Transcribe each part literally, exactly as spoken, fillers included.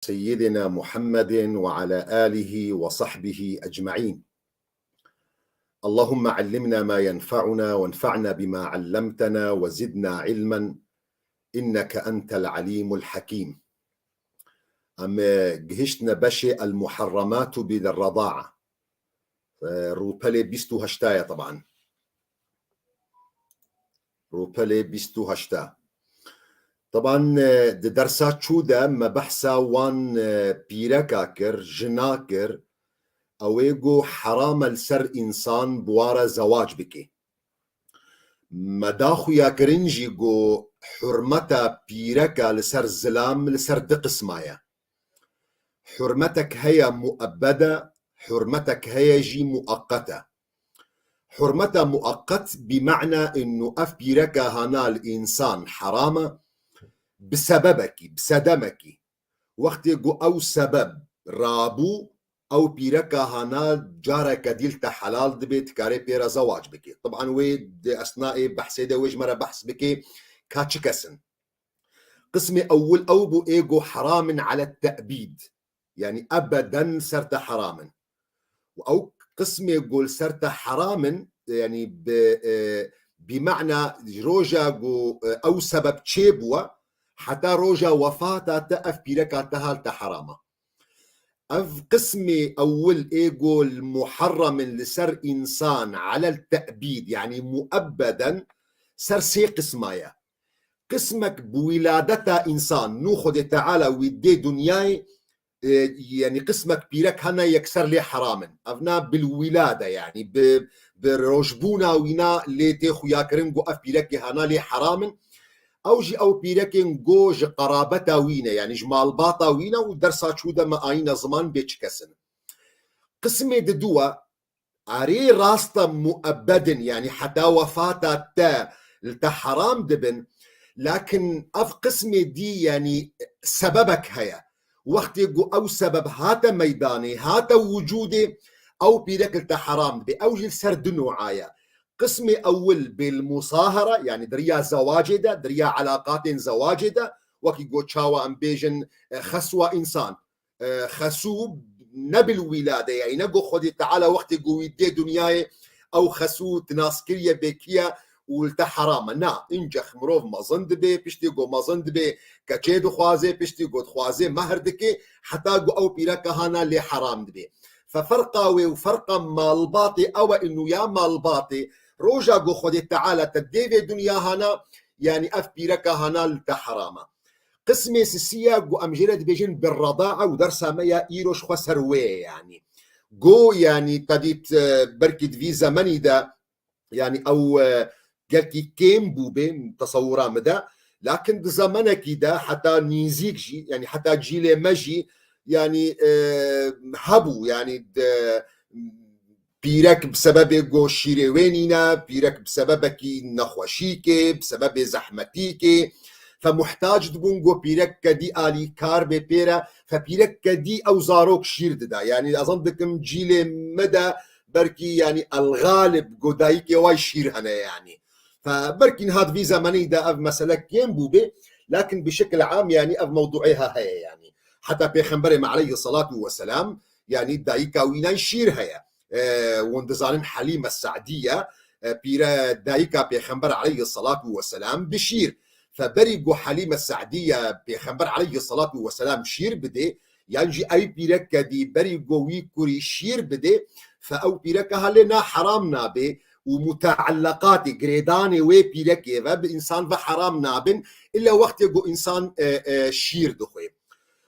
سيدنا محمد وعلى آله وصحبه أجمعين. اللهم علمنا ما ينفعنا وانفعنا بما علمتنا وزدنا علما إنك أنت العليم الحكيم. Em, e, gihiştine beşê El-Muharramatu bil Reda'a. E, rûpelê bîst û heşta ye, teban. Rûpelê bîst û heşta. Teban, e, di dersa çû de me behsa wan, e, pîreka kir, jina kir, ew ê ku heram e li ser însan bi wa re zewac bike. Me da xuyakirin jî ku hurmeta pîreka li ser zilam li ser du qisma ye. Hurmetek heye muebbede, hurmetek heye jî mueqqete. Hurmeta mueqqet bi mana inu ev pîreka hana li însan heram e, bi sebebekî, bi sedemekî. Wextê ku ew sebeb rabû, ew pîreka hana careke dî li te helal dibe, dikarê pê re zewac bike. Teban wê di esnaê behsê de wê ji me re behs bike ka çi kes in. Qismê ewil ew bû ê ku heram in ele te'bîd. Yanî ebeden ser te heram in. Û ew qismê ku li ser te heram in, yanî bi, e, bi mana ji roja ku, e, ew sebeb çêbûwe, heta roja wefata te ev pîreka te hal te heram e. Ev qismê ewil ê ku muharrem in li ser însan ele te'bîd, yanî muebbeden ser sê qisma ye. Qismek bi wîladeta însan, nû Xwedê Teala wî dê dinyayê, e, yanî qismek pîrek hene yekser lê heram in. Ev na bil wîlade, yanî bi, bi rojbûna wîna lê tê xuyakirin ku ev pîrekê hana lê heram in. Ew jî ew pîrekên ku ji qerabeta wî ne, yanî ji malbata wî ne û dersa çû de me ayîne ziman bê çi kes in. Qismê diduwa, erê rast e muebbed in, yanî heta wefata te li te heram dibin. Lakin ev qismê dî, yanî sebebek heye. Wextê ku ew sebeb hate meydanê, hate wicûdê, ew pîrek li te heram dibe. Ew jî li ser du no'a ye. Qismê ewil bil musahara, yanî di riya zewacê de, di riya elaqatên zewacê de, wekî ku çawa em bêjin, e, xeswa însan. E, xesû ne bil wîlade, yanî ne ku Xwedê Teala wextê ku wî dê dinyayê ew xesû ti nas kiriye bê kî ye û li te heram e. Na, încex mirov mezin dibe, piştî ku mezin dibe, keçê dixwaze, piştî ku dixwaze, mehr dike, heta ku ew pîreka hana lê heram dibe. Fe ferqa wê û ferqa malbatê ew e, inu ya malbatê, roja ku Xwedê Teala te dê vê dinya hana, yanî ev pîreka hana li te heram e. Qismê sisiya ku em jê re dibêjin bi reda'a û dersa me ya îro ji xwe ser wê ye, yanî. Go, yanî, te dît, e, belkî di vî zemenî de, yanî, ew, e, gelkî kêm bûbe, tesewura min de. Lakin di zemenekî de heta nîzîk jî, yanî heta cîlê me jî, yanî, e, hebû, yanî, de, pîrek bi sebebê ku şîrê wê nîne, pîrek bi sebebekî nexweşîkê, bi sebebê zehmetîkê, fe muhtac dibûn ku pîrek kedî alîkar bê pê re, fe pîrek kedî ew zarok şîr dida. Yanî ez zan dikim cîlê me de belkî, yanî el-galib ku dayikê way şîr hene, yanî. Fe belkî niha di vî zemenî de ev mesele kêm bûbe, lakin bi şekil am, yanî ev mewduê ha heye, yanî. Heta Pêxemberê me aleyhissalatu vesselam, yanî dayika wî nay şîr heye. E, hûn dizanin Helîme Se'dî ye, e, pîre dayika Pêxember aleyhissalatu vesselam bi şîr. Fe berî ku Helîme Se'dî ye Pêxember aleyhissalatu vesselam şîr bidê, yan jî ew pîrek kedî berî ku wî kurî şîr bidê, fe ew pîreke ha lê na heram nabe û muteelleqatê, girêdanê wê pîrekê ve bi însan ve heram nabin, illa wextê ku însan, e, e, şîr dixwe.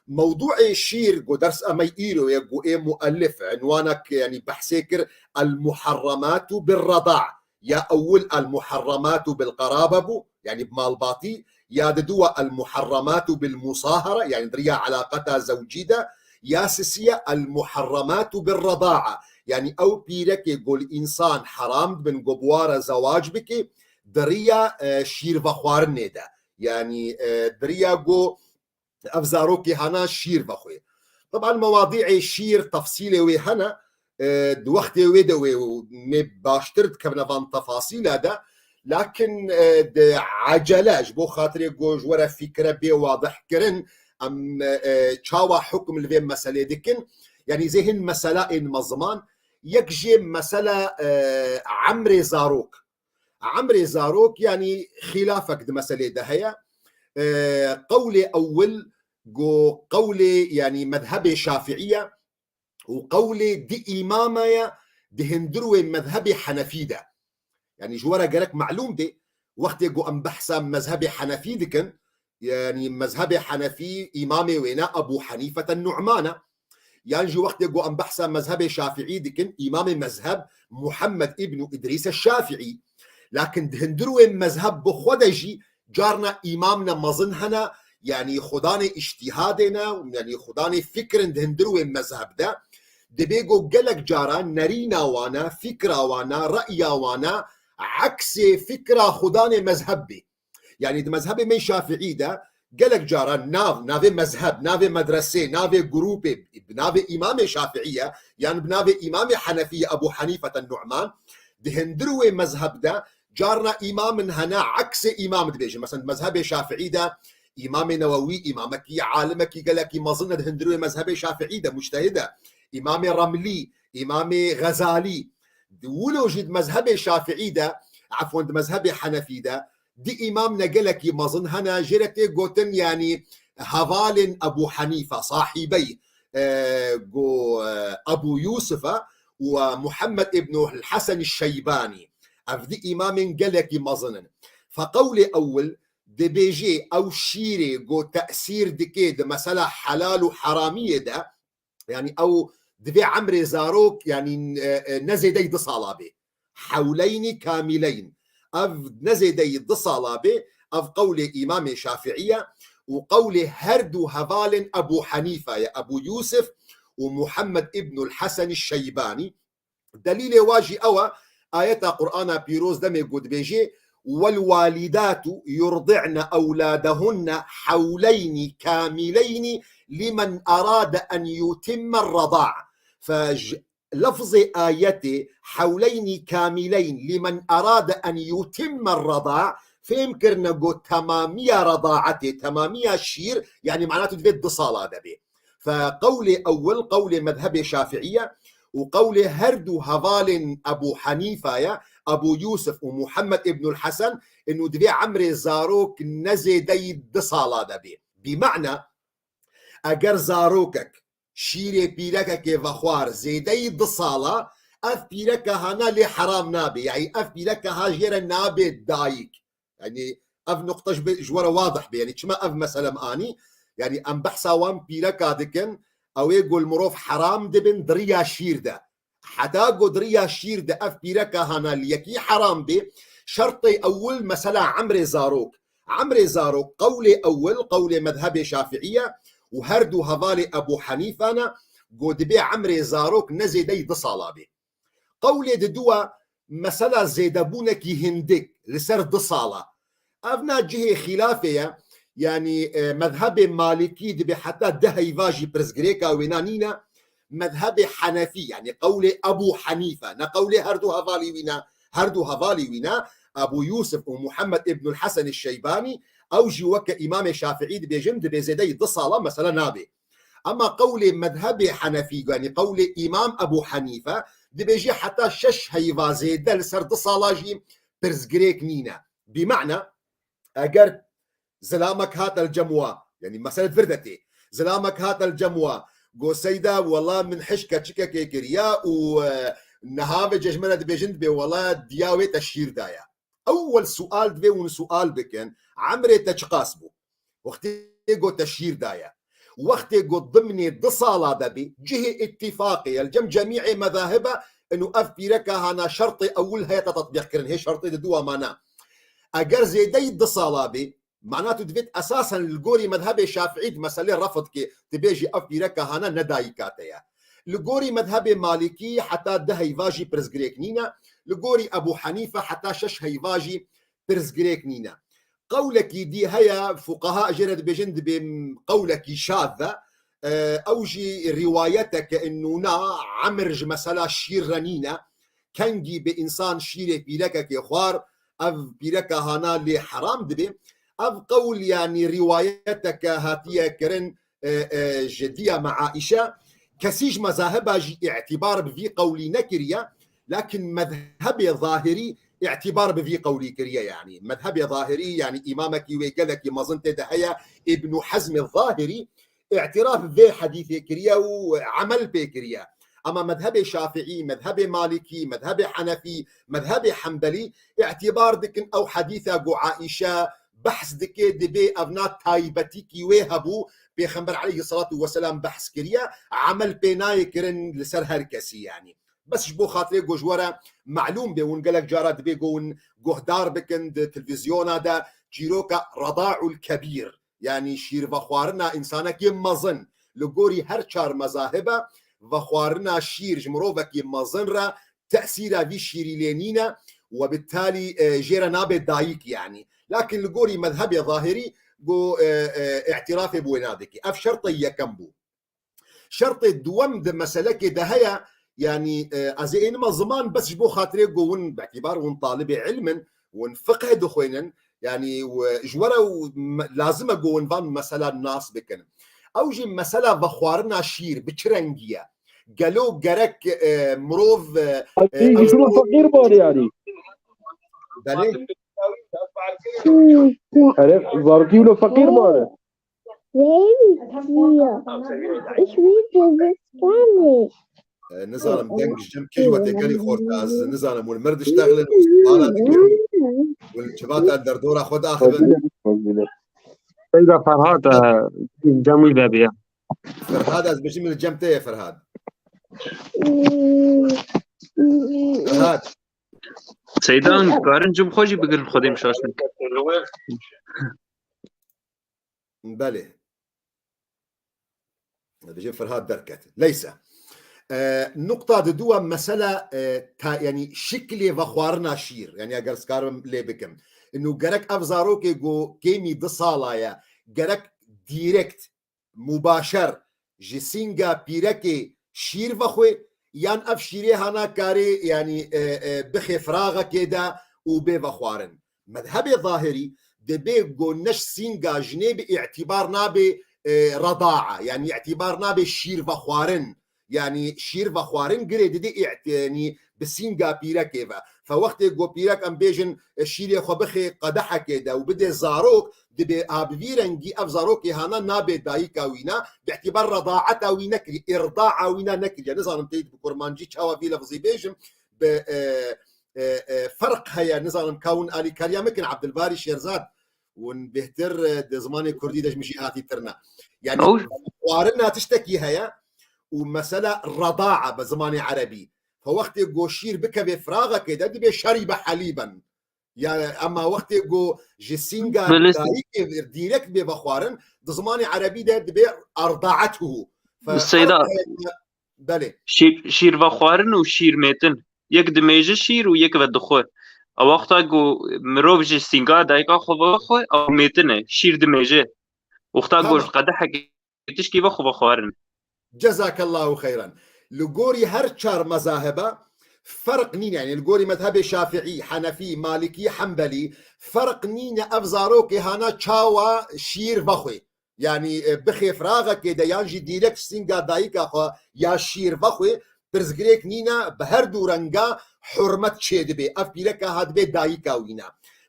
Mewduê şîr ku dersa me îro ye, ku ê muellif, unwanek, yanî behsê kir, El-Muharramatu bir-Reda. Ya ewil El-Muharramatu bil-Qerabe bû, yanî bi malbatî, ya diduwa El-Muharramatu bil-Musahara, yanî di riya elaqeta zewcî de, ya sisiye El-Muharramatu bir-Reda'a, yanî ew pîrekê ku li însan heram dibin ku bi wa re zewac bike, di riya, e, şîr vexwarinê de. Yanî, e, di riya ku ev zarokê hana şîr vexwe. Teban mewadîê şîr tefsîlê wê hene, e, di wextê wê de wê û me baştir dikevine van tefasîla de, lakin, e, di ecele ji bo xatirê ku ji were fîkre bê wadih kirin, em, e, çawa hukm li vê meselê dikin. Yanî zê hin mesela ên me ziman. Yek jê mesela, e, emrê zarok. Emrê zarok, yanî xîlafek di meselê de heye. E, qewlê ewil, go qewlê, yanî mezhebê Şafiî ye û qewlê di îmama ye di hundirwê mezhebê Henefî de. Yanî ji we re gerek melûm bê, wextê ku em behsa mezhebê Henefî dikin, yanî mezhebê Henefî îmamê wê ne Ebû Henîfete Nu'man e. Yan jî wextê ku em behsa mezhebê Şafiî dikin, îmamê mezheb Muhammed îbnû Îdrîs Şafiî. Lakin di hundirwê mezheb bi xwe de jî carna îmam ne mezin hene, yanî xudanê îştîhadê ne, yanî xudanê fikrin di hundirwê mezheb de. Dibê ku gelek caran nerîna wan e, fikra wan e, re'ya wan e, eksê fikra xudanê mezheb bê. Yanî di mezhebê me Şafiî de gelek caran nav, navê mezheb, navê medresê, navê grûpê, bi navê îmamê Şafiî ye, yan bi navê îmamê Henefî ye, Ebû Henîfete Nu'man, di hundirwê mezheb de carna îmam in hene, eksê îmam dibêjin. Mesela di mezhebê Şafiî de Îmamê Newewî, îmamekî, alimekî gelekî mezin e di hundirwê mezhebê Şafiî de, muctehid e. Îmamê Remlî, îmamê Xezalî. Di wilo jî di mezhebê Şafiî de, efwen di mezhebê Henefî de, di îmam ne gelekî mezin hene, jê re tê gotin, yanî hevalên Ebû Henîfe, sahîbey, e, go, e, Ebû Yûsif e û Muhammed îbnul Hesen Şeybanî. Ev di îmamên gelekî mezin in. Fe qewlê ewil, dibêjê ew şîrê go tesîr dike di mesela helal û heramiyê de, yanî ew divê emrê zarok, yanî, e, e, ne zêdeyî du sala bê. Hewleynî kamîleyn. Ev ne zêdeyî du sala bê, ev qewlê Îmamê Şafiî ye û qewlê her du hevalên Ebû Henîfe ye, Ebû Yûsif û Muhammed îbnul Hesen Şeybanî. Delîlê wa jî ew e, ayeta Qur'ana pîroz demê ku dibêjê, "Wel walidatu yurdi'ne ewladehunne hewleyni kamileyni limen arade en yutimmer rada'a." Fe ji lefzê ayetê hewleynî kamîleyn limen arade en yutimmer rada'a fêm kirine ku temamiya redaetê, temamiya şîr, yanî mana tu divê du sala de bê. Fe qewlê ewil, qewlê mezhebê Şafiî ye û qewlê her du hevalên Ebû Henîfe ye, Ebû Yûsif û Muhammed îbnul Hesen, inu divê emrê zarok ne zêdeyî du sala de bê. Bi mana, eger zarokek şîrê pîrekekê vexwar zêdeyî du sala, ev pîreke hana lê heram nabe. Yanî ev pîreke ha jê re nabe dayik. Yanî ev nuqte ji bi-, ji we re wadih be. Yanî çima ev mesele em anî? Yanî em behsa wan pîreka dikin, ew ê ku li mirov heram dibin di riya şîr de. Heta ku di riya şîr de ev pîreka hana li yekî heram be, şertê ewil mesela emrê zarok. Emrê zarok qewlê ewil, qewlê mezhebê Şafiî ye û her du hevalê Ebû Henîfe ne, ku dibê emrê zarok ne zêdeyî du sala be. Qewlê didu e, mesela zêdebûnekî hindik li ser du sala. Ev na cihê xîlafê ye, yanî, e, mezhebê Malikî dibê heta du heyva jî pirsgirêka wêna nîne, mezhebê Henefî, yanî qewlê Ebû Henîfe, ne qewlê her du hevalî wî ne, her du hevalî wî ne, Ebû Yûsif û Muhammed îbnul Hesen Şeybanî, ew jî weke Îmamê Şafiî dibêjin, dibê zêdeyî du sala mesele nabe. Ema qewlê mezhebê Henefî, yanî qewlê Îmam Ebû Henîfe, dibêjî heta şeş heyva zêde li ser du sala jî pirsgirêk nîne. Bi mana, eger zilamek hate li cem wa, yanî mesele di vir de tê, zilamek hate li cem wa, go seyda, wela min hişk keçikekê kiriya û, e, niha vê cejmene dibêjin, dibê wela diya wê te şîr daye. Ewwel sual divê hûn sual bikin, emrê te çiqas bû? Wextê ku te şîr daye. Wextê ku dimnê du sala de bî, cihê îttifaqê ye, li cem cemîê mezahibe, inu ev pîreka hana şertê ewil heye te tetbîq kirin, hê şertê didu wa mane. Eger zêdeyî du sala bî, mana tu divêt esasen li gorî mezhebê Şafiî di meselê refd kê, tu bêjî ev pîreka hana ne dayika te ye. Li gorî mezhebê Malikî heta du heyva jî pirsgirêk nîne, li gorî Ebû Henîfe heta şeş heyva jî pirsgirêk nîne. Qewlekî dî heye, fuqeha jê re dibêjin dibê qewlekî şaz e, e, ew jî rîwayetek e, inu na emir ji mesela şîr re nîne. Kengî bi însan şîrê pîrekekê xwar, ev pîreka hana lê heram dibe. Ev qewl, yanî rîwayeteke hatiye kirin, e, e, ji diya me Aîşe, kesî ji mezahiba jî îtîbar bi vî qewlî nekiriye, lakin mezhebê zahirî îtîbar bi vî qewlî kiriye, yanî mezhebê zahirî, yanî îmamekî wê gelekî mezin tê de heye, Îbnû Hezmê Zahirî, îtiraf vê hedîsê kiriye û emel pê kiriye. Ama mezhebê Şafîî, mezhebê Malîkî, mezhebê Henefî, mezhebê Hembelî îtîbar dikin ew hedîsa ku Aîşe behs dike, dibê evna taybetîkî wê hebû, Pêxember aleyhisselatu vesselam behs kiriye, emel pê nayê kirin li ser her kesî, yanî. Bes ji bo xatirê ku ji we re melûm bê, hûn gelek cara dibê ku hûn guhdar bikin di televîzyona de çîroka Redaul Kebîr, yanî şîr vexwarina însanekî mezin, li gorî her çar mezahibe, vexwarina şîr ji mirovekî mezin re tesîra vî şîrî lê nîne, we bi talî, e, jê re nabe dayik, yanî. Lakin li gorî mezhebê zahirî ku, e, e, îtirafê bi wê nadike. Ev şertê yekem bû. Şertê duwem di meselekê de heye, yanî, e, ez ê ênime ziman bes ji bo xatirê ku hûn, bi îtîbar hûn talibê ilm in, hûn fiqh dixwînin, yanî, û ji we re û me-, lazim e ku hûn van mesela nas bikin. Ew jî mesela vexwarina şîr bi çi rengî ye? Gelo gerek, e, mirov, e, e, Şîr feqîr bane yanî. Belê. Erê, zarokî wilo feqîr bane. Baby, yeah. Ich will do this Spanish. E, nizanim deng ji cem kê ji we tê gelî xort e, ez nizanim, hûn mir diştexilin û bala dikin. Hûn çivata derdora xwe daxivin. Seyda Ferhat, e, cem wî vebiya. Ferhat, ez bijîm li cem te ye, Ferhat. Ferhat. Seyda, hûn karin cem xwe jî bigirin, Xwedê min şaş nekin. Belê. Dibêje Ferhat derket. Leyse. E, nukta di dû e mesela, e, ta, yanî şiklê vexwarina şîr. Yanî eger ez karim lê bikim. Ino gerek ev zarokê ku kêmî du sala ye, gerek direkt, mubaşer ji sînga pîrekê şîr vexwe, yan ev şîrê hana karê, yanî, e, e, bixê firaxekê de û bê vexwarin. Mezhebê zahirî dibê ku ne ji sînga jinê bi îtîbar nabe, e, redaa, yanî îtîbar nabe şîr vexwarin. Yanî şîr vexwarin girê didê ît-, yanî bi sînga pîrekê ve. Fe wextê ku pîrek em bêjin, e, şîrê xwe bixê qedehekê de û bidê zarok, dibê a bi vî rengî ev zarokê hana nabe dayika wîna, bi îtîbar redaeta wî nekirî, îrdaa wîna nekiriye. Nizanim tê bi kurmancî çawa vî lefzî bêjim, bi, e, e, e, ferq heye, nizanim ka hûn alîkariya min kin, Abdulbarî Şêrzad, hûn bêhtir, e, di zimanê kurdî de ji min jî hatîtir ne. Yanî, Ew xwarina tiştekî heye û mesela redaa bi zimanê erebî. Fe wextê ku şîr bikeve firaxekê de dibê şerîbe helîben. Ya, ema wextê ku ji sînga Belê. dayikê dîrekt bê vexwarin, di zimanê erebî de dibê erdaetuhu. Fe Seyda. Belê. Şîr, şîr vexwarin û şîr mêtin. Yek dimêje şîr û yek vedixwe. Ew wexta ku mirov ji sînga dayika xwe vexwe, ew mêtin e. Şîr dimêje. Wexta ku Tamam. ji qedehekê tişkî vexwe vexwarin. Cezakallahu xeyran. Li gorî her çar mezahiba ferq nîne. Yanî li gorî mezhebê Şafîî, Henefî, Malîkî, Hembelî ferq nîne ev zarokê hana çawa şîr vexwe. Yanî, e, bixê firaxekê de yan jî dîrek sînga dayika xwe ya şîr vexwe, pirsgirêk nîne, bi her du renga hurmet çêdibe. Ev pîreka ha dibe dayika wî ne.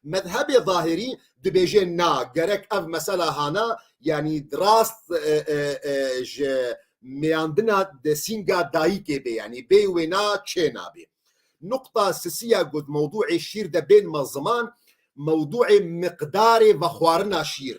Mezhebê zahirî dibêje na, gerek ev mesela hana, yanî rast, e, e, e, ji meyandina de sînga dayikê bê, yanî bê wêna çê nabe. Nukta sisiya ku di mewdûê şîr de bên me ziman, mewdûê miqdarê vexwarina şîr.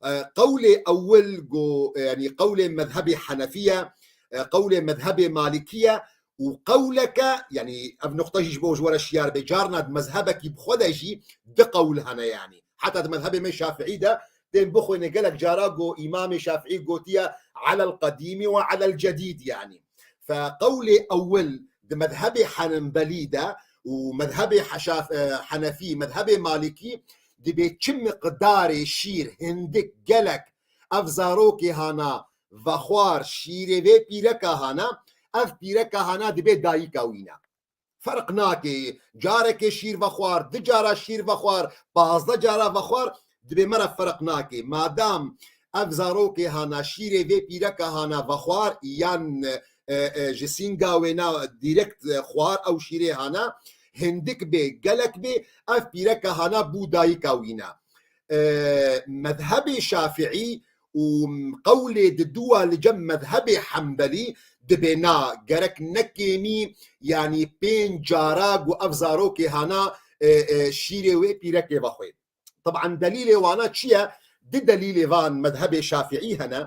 E, qewlê ewil ku, e, yanî qewlê mezhebê Henefî ye, e, qewlê mezhebê Malîkî ye û qewleke, yanî ev nuqte jî ji bo ji we re şiyar be, carna di mezhebekî bi xwe de jî du qewl hene yanî. Heta di mezhebê me Şafîî de tên bixwîne gelek cara ku Îmamê Şafîî gotiye alel qedîmî ve alel cedîd yanî. Fe qewlê ewil di mezhebê Henbelî de û mezhebê Heşaf-, e, Henefî, mezhebê Malîkî dibê çi miqdarê şîr hindik gelek ev zarokê hana vexwar şîrê vê pîreka hana, ev pîreka hana dibê dayika wî ne. Ferq nake, carekê şîr vexwar, du cara şîr vexwar, pazdeh cara vexwar, Dibê me re ferq nake. Madam ev zarokê hana şîrê vê pîreka hana vexwar yan, e, e, ji sînga wê na direkt, e, xwar ew şîrê hana, hindik bê, gelek bê, ev pîreka hana bû dayika wî ne. E, mezhebê Şafiî û qewlê diduwa li cem mezhebê Hembelî dibê na, gerek nekêmî, yanî pênc cara ku ev zarokê hana, e, e, şîrê wê pîrekê vexwê. Teban delîlê wana çi ye? Di delîlê van mezhebê Şafiî hene.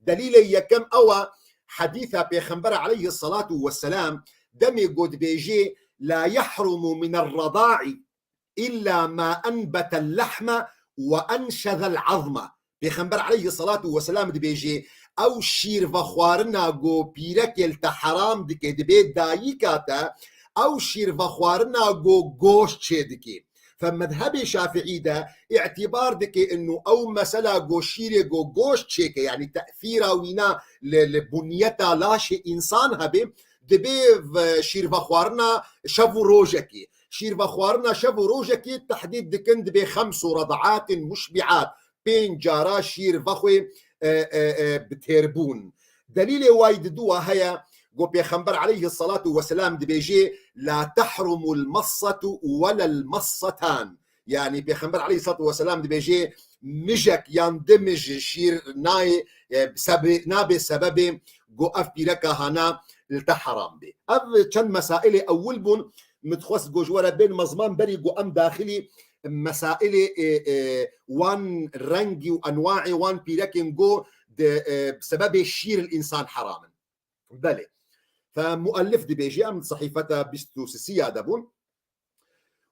Delîlê yekem ew e, hedîsa Pêxember aleyhisselatu vesselam demê got dibêjê, "La yahrumu min er-radai illa ma enbetel lahme ve enşezel azme." Pêxember aleyhisselatu vesselam dibêjê, ew şîr vexwarina ku pîrekê li te heram dike, dibê dayika te, ew şîr vexwarina ku goşt çê dike. Fe mezhebê Şafiî de îtîbar dike inu ew mesela ku şîrê ku goşt çêke, yanî tesîra wîna li, li bunyeta laşê însan hebe, dibê v-, şîr vexwarina şev û rojekê. Şîr vexwarina şev û rojekê tehdîd dikin, dibê xems û redaatin muşbiat, pênc cara şîr vexwê, e, e, e, bi têrbûn. Delîlê way diduwa heye, ku Pêxember aleyhisselatu vesselam dibêjê, "La tehrumul massetu welel massetan." Yanî Pêxember aleyhisselatu vesselam dibêjê, "Mijek yan di mij şîr nayê, e, sebe-, nabe sebebê ku ev pîreka hana li te heram bê." Ev çend mesailê ewil bûn, min dixwest ku ji we re bên me ziman berî ku em daxilî mesailê, e, e, wan rengî û enwaê wan pîrekên ku di, e, sebebê şîr li însan heram in. Belê. Fe muellif dibêje, em sehîfeta bîst û sisiya de bûn.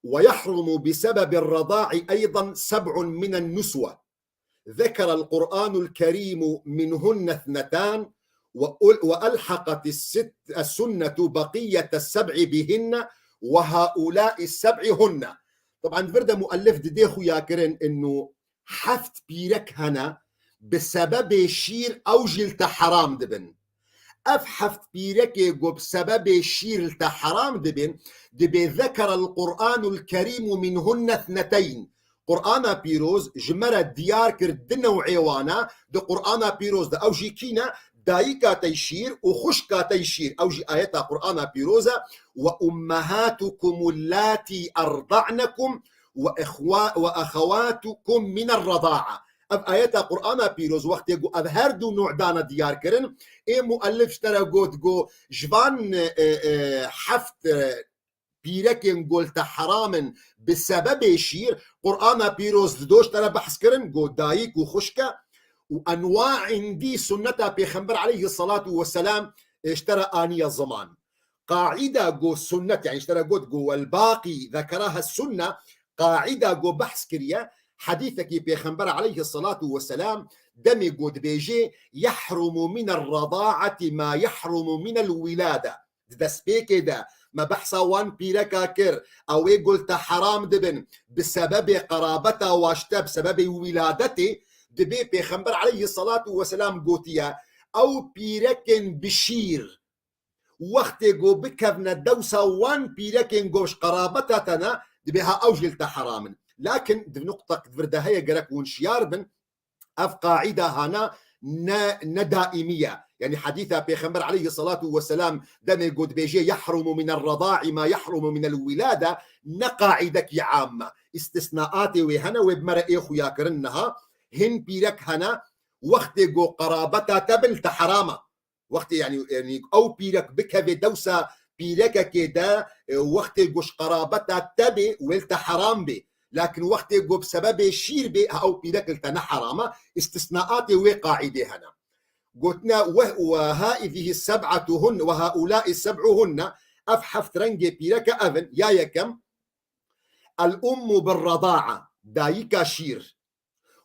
"Ve yahrumu bi sebebi redai eydan seb'un minen nuswe. Zekerel Kur'anul Kerimu minhunne isnetan ve ul-, ve elhaqatis sitt, es-sunnetu beqiyetes seb'i bihinne ve haulâi seb'i hunne." Teban vir de muellif didê xuyakirin inu heft pîrek hene, bi sebebê şîr ew jî li te heram dibin. Ev heft pîrekê ku bi sebebê şîr li te heram dibin, dibê zekerel Kur'anul Kerimu minhunne isneteyn. Qur'ana Pîroz ji me re diyar kir di new'ê wana, di Qur'ana Pîroz de ew jî kî ne, dayika te şîr û xwişka te şîr. Ew jî ayeta Qur'ana Pîroz e, "Ve ummehatukum allati erda'nekum ve ihwa-, ve ehewatukum miner reda'a." Ev ayeta Qur'ana Pîroz wextê ku ev her du nû dane diyar kirin, ê muellif ji te re got ku ji van, e, e, heft, e, pîrekên ku li te heram in bi sebebê şîr, Qur'ana Pîroz di doş te re behs kirin ku dayik û xwişk e û enwaên dî sunneta Pêxember aleyhisselatu vesselam, e, ji te re aniye ziman. Qaîda ku sunnet, yanî ji te re got ku "Wel baqî zekeraha sunne", qaîda ku behs kiriye, hedîsekî Pêxember aleyhisselatu vesselam demê ku dibêje, "Yehrumu miner redaati ma yehrumu minel wilade." Di destpêkê de me behsa wan pîreka kir, ew ê ku li te heram dibin, bi sebebê qerabeta wa ji te, bi sebebê wîladetê, dibê Pêxember aleyhisselatu vesselam gotiye, ew pîrekên bi şîr, wextê ku bikevne dewsa wan pîrekên ku ji qerabeta te ne, dibê ha ew jî li te heram in. Lakin di nuqtek di vir de heye, gerek hûn şiyar bin, ev qaîda hana ne, ne daîmî ye. Yanî hedîsa Pêxember aleyhisselatu vesselam demê ku dibêje "Yehrumu miner reda'i ma yehrumu minel wilade", ne qaîdekî am e. Îstisnaatê wê hene, wê bi me re ê xuya kirin niha. Hin pîrek hene, wextê ku qerabeta te bin li te heram e. Wextê, yanî, yanî ew pîrek bikeve dewsa pîrekekê de, e, wextê ku ji qerabeta te bê, wê li te heram bê. Lakin wextê ku bi sebebê şîr bê, ha ew pîrek li te ne heram e, îstisnaatê wê qaîdê hene. Gotine, "Ve, ve hâizihi seb'atuhun, ve haulâi seb'uhunne", ev heft rengê pîreke ev in, ya yekem, "El ummu bir reda'a", dayika şîr.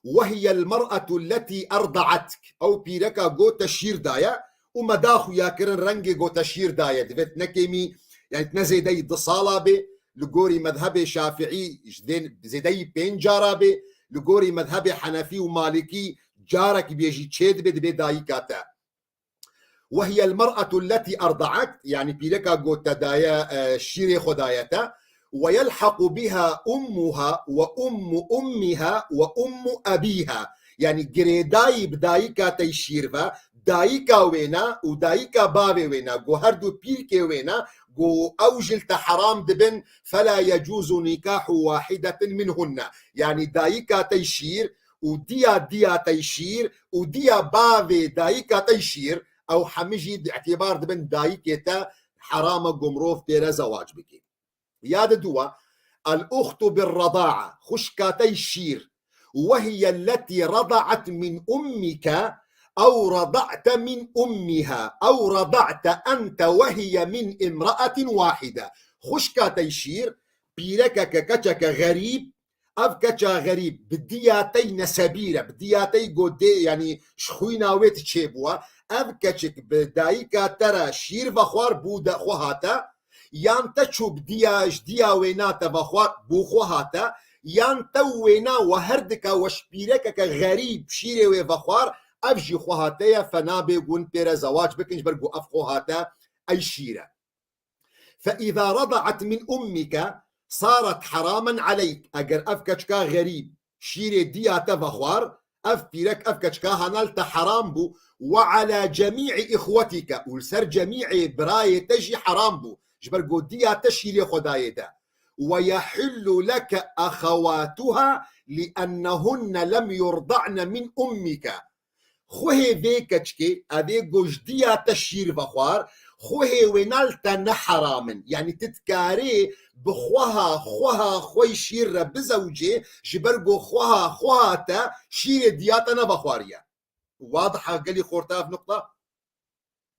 "Ve hiyel mer'atu lletî erda'atk." Ew pîreka ku te şîr daye û me da xuya kirin rengê ku te şîr daye. Divê tu nekêmî, yanî tu ne zêdeyî du sala bê. Li gorî mezhebê Şafiî ji dê zêdeyî pênc cara bê. Li gorî mezhebê Henefî û Malikî carekî bê jî çê dibe, dibe dayika te. "Ve hiyel mer'atu lletî erda'atk", yanî pîreka ku te daye, e, şîrê xwe daye te. ويلحق بها أمها وأم أمها وأم أبيها. Yani girêdayî bi dayika te yî şîr ve, dayika wêne û dayika bavê wêne, go her du pîrkê wêne, go ew jî li te heram dibin, فلا يجوز نكاح واحدة منهن. Yani dayika te yî şîr û diya diya te yî şîr û diya bavê dayika te yî şîr, ew hemî jî di îtîbar dibin dayikê te, herame go mirov pê re zewac bike. Ya di dua, الأخت بالرضاعة, xwişka te yî şîr, وهي التي رضعت من أمك أو رضعت من أمها أو رضعت أنت وهي من امرأة واحدة. Xwişka te yî şîr, pîrekeke, keçeke xerîb, ev keça xerîb bi diya te yî nesebî re, bi diya te yî go dê, yanî ji xwîna wê tu çêbûwa, ev keçik bi dayika te re şîr vexwar, bû de xwe hate, yan te çû bi diya, ji diya wêna te vexwar, bû xwe hate, yan te û wêna we her dika we ji pîrekeke xerîb şîrê wê vexwar, ev jî xwe hate ye, fe nabe go hûn pê re zewac bikin, ji ber go ev xwe hate, ey şîr e. فإذا رضعت من أمك صارت حراما عليك. Eger ev keçika xerîb şîrê diya te vexwar, ev pîrek, ev keçika hana li te heram bû. وعلى جميع إخوتك, û li ser cemîê birayê te jî heram bû. Ji ber go diya te şîrê xwe dayê de. ويحل لك أخواتها لأنهن لم يرضعن من أمك. Xwehê vê keçikê, evê go ji diya te şîr vexwar, xwehê wêna li te ne heram in. Yanî tu dikarê bi xweha, xweha xwe yî şîr re bizewicê, ji ber go xweha, xweha te şîrê diya te nevexwariye. Wadiha gelî xorta ev nuqta?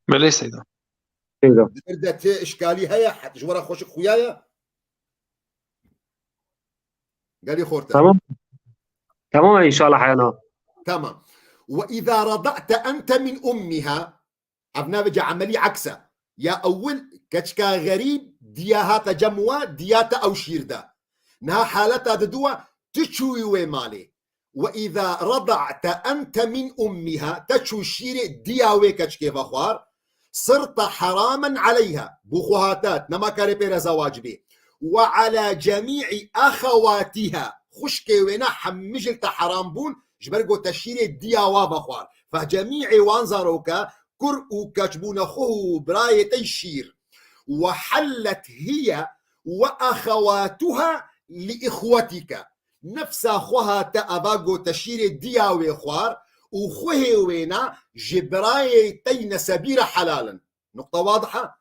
Belê seyda. Seyda. Di vir de ti işkalî heye, ji we re xweşik xuya ye? Gelî xorta. Tamam. Tamam inşallah heyana. Tamam. وإذا رضعت أنت من أمها. Ev navê ci emelî eks e. Ya ewil keçika xerîb diya hate cem we, diya te ew şîr de. Niha haleta diduwa tu çûyî wê malê. وإذا رضعت أنت من أمها, te çû şîrê diya wê keçikê vexwar, صرت حراما عليها, bû xwe hate, nema karê pê re zewac bê. وعلى جميع أخواتها, xwişkê wêne hemî jî li te heram bûn, ji ber go te şîrê diya wa vexwar. Fe cemîê wan zaroke, kur û keç bûne xwe û birayê te yî şîr. وحلت هي وأخواتها لإخوتك. Nefsa xwe hate eva go te şîrê diya wê xwar û xwehê wêna ji birayê te yî nesebî re helal in. Nuqta wadiha?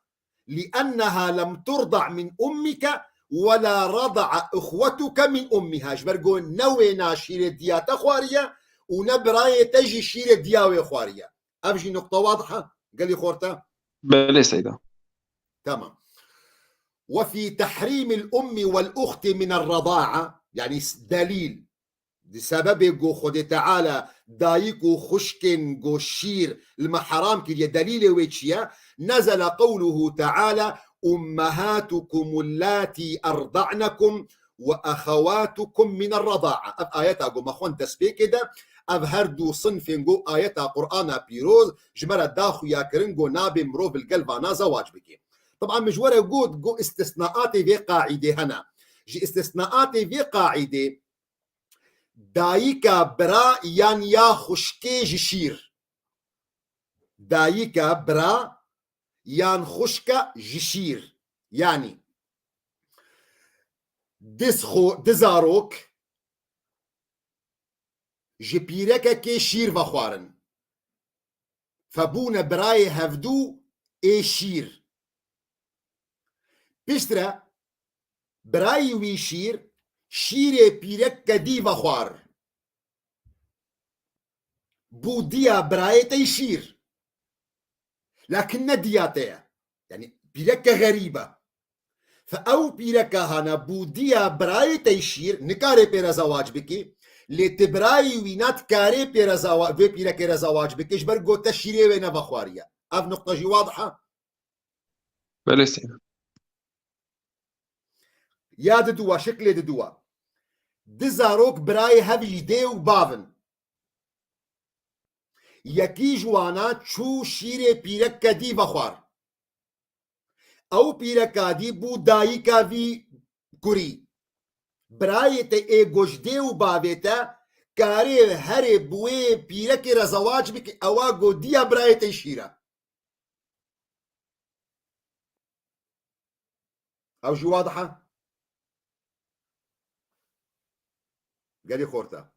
لأنها لم ترضع من أمك ولا رضع إخوتك من أمها. Ji ber go ne wêna şîrê diya te xwariye û ne birayê te jî şîrê diya wê xwariye. Ev jî nuqta wadiha? Gelî xorta? Belê seyda. Tamam. وفي تحريم الأم والأخت من الرضاعة, yani s-, delîl, di sebebê ku Xwedê Teala dayik û xwişkên ku şîr li me heram kiriye, delîlê wê çi ye? نزل قوله تعالى: أمهاتكم اللاتي أرضعنكم وأخواتكم من الرضاعة. Ev ayeta ku me xwend destpêkê de, ev her du sinfên ku ayeta Qur'ana pîroz ji me re da xuya kirin ku nabê mirov li gel vana zewac bike. Taban min ji we re got ku istisnaatê vê qaîdê hene. Ji istisnaatê vê qaîdê dayika bira yan ya xwişkê ji şîr. Dayika bira yan xwişka ji şîr. Yanî diz xo-, dizarok ji pîrekekê şîr vexwarin. Febûne birayê hevdû ê şîr. Piştre birayî wî şîr, şîrê pîrek kedî vexwar. Bû diya birayê te yî şîr. Lakin ne diya te ye. Yanî pîreke xerîb e. Fe ew pîreka hana bû diya birayê te yî şîr, nikarê pê re zewac bikî. Lê ti birayî wî na dikarê pê re zewa-, vê pîrekê re zewac bikî, ji ber got te şîrê wê nevexwariye. Ev nuqta jî wadiha? Belê seyda. Ya diduwa, şiklê diduwa. Di zarok birayê hev jî dê û bav in. Yekî ji wana çû şîrê pîrek kedî vexwar. Ew pîreka dî bû dayika vî kurî. Birayê te ê go ji dê û bavê te karê herê bi wê pîrekê re zewac bike, ewa go diya birayê te şîr e. Ew jî wadiha? Gelî xorta.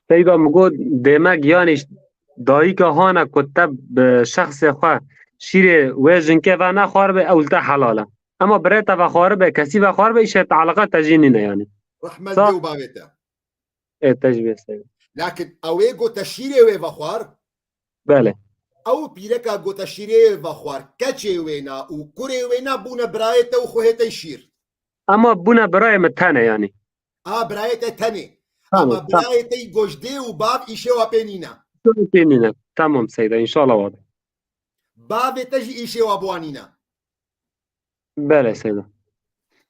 Seyda, min got, demek, yanî, dayika hane ku te bi şexsê xwe şîrê wê jinke ve nexwaribe, ew li te helal e. Ema birê te vexwaribe, kesî vexwaribe, îşê te eleqa te jî nîne, yanî. Rehmet Sa- lê û bavê te. Ê, te jî bê, Seyda. Lakin ew ê go te şîrê wê vexwar. Belê. Ew pîreka go te şîrê wê vexwar, keçê wê na û kurê wê na bûne birayê te û xwe hê te şîr. Ema bûne birayê min tenê, yanî. A, birayê te tenê. Tamam, Ama tamam. Birayê te go ji dê û bav îşê wa pê nîne. Pê nîne. Tamam Seyda, înşallah wade. Bavê te jî îşê wa bi wa nîne. Belê Seyda.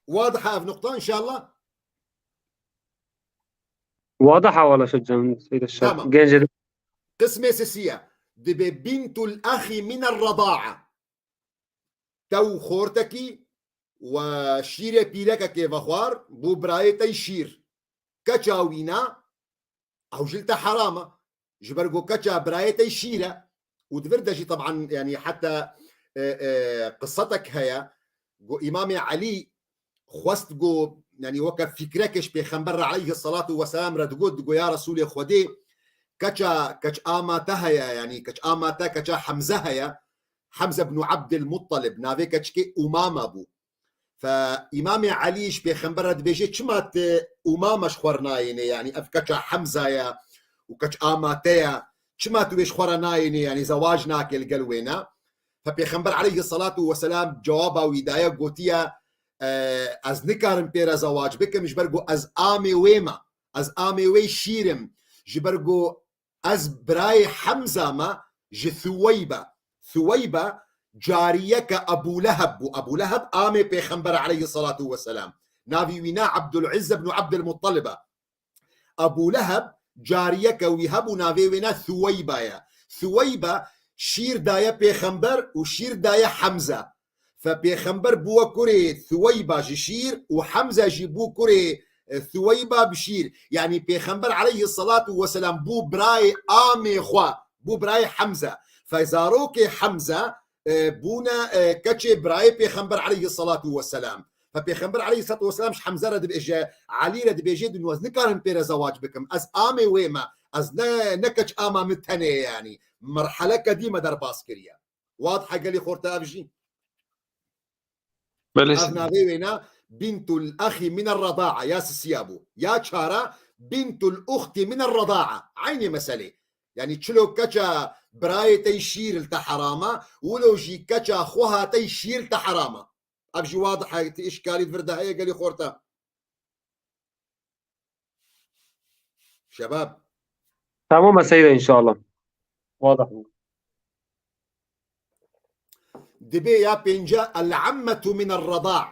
Wadiha ev nuqta înşallah. Wadiha wala Şehcem Seyda Şah. Tamam. Gencê. Qismê sisiye. Dibe bintul axî mine reda'a. Te û xortekî we şîrê pîrekekê vexwar, bû birayê te şîr. Keça wî na, ew jî li te heram e. Ji ber ku keça birayê te şîr e. Û di vir de jî teban, yanî heta, e, e, qisetek heye. Ku Îmamê Elî xwest ku, yanî weke fîkreke ji Pêxember re aleyhisselatu vesselam re digot, digot, ya Resûlê Xwedê, keça, keç ama te heye, yanî keç ama te, keça Hemze heye. Hemze ibn Abdil Muttalib, navê keçikê Umama bû. Fe Îmamê Elî ji Pêxember re dibêje, çima tu Umama ji xwe re nayêne, yanî ev keça Hemza ye û keç ama te ye, çima tu wê ji xwe re nayêne, yanî zewac nake li gel wê ne? Fe Pêxember aleyhisselatu vesselam cewaba wî daye, gotiye, e, ez nikarim pê re zewac bikim, ji ber ku ez amê wê me, ez amê wê şîr im, ji ber ku ez birayê Hemza me ji Thuweybe. Thuweybe cariyeke Ebû Leheb bû. Ebû Leheb amê Pêxember aleyhisselatu vesselam. Navî wî ne Ebdul Izz ibn Abdul Muttalib e. Ebû Leheb cariyeke wî hebû, navê wê ne Thuweybe ye. Thuweybe şîr daye Pêxember û şîr daye Hemza. Fe Pêxember bûwe kurê Thuweyba ji şîr û Hemze jî bû kurê, e, Thuweyba bi şîr. Yanî Pêxember aleyhisselatu vesselam bû birayê amê xwe, bû birayê Hemze. Fe zarokê Hemze, e, bûne, e, keçê birayê Pêxember aleyhisselatu vesselam. Fe Pêxember aleyhisselatu vesselam ji Hemze re dibêje, Elî re dibêje, dû ez nikarim pê re zewac bikim. Ez amê wê me. Ez ne, ne keç ama min tenê ye yanî. Merheleke dî me derbas kiriye. Wadiha gelî xorta ev jî. Belê. Ev navê wê ne bintul axî mine reda'a, ya sisiya bû. Ya çara bintul uxti mine reda'a. Eynî meselê. Yanî çilo keça birayê te şîr li te herama, wilo jî keça xweha te şîr li te herama. Ev jî wadiha, ti îşkalî vir de heye gelî xorta. Şebab. Tamam e Seyda, înşallah. Wadih bû. Dibê ya pênca, el-ammetu min er-reda'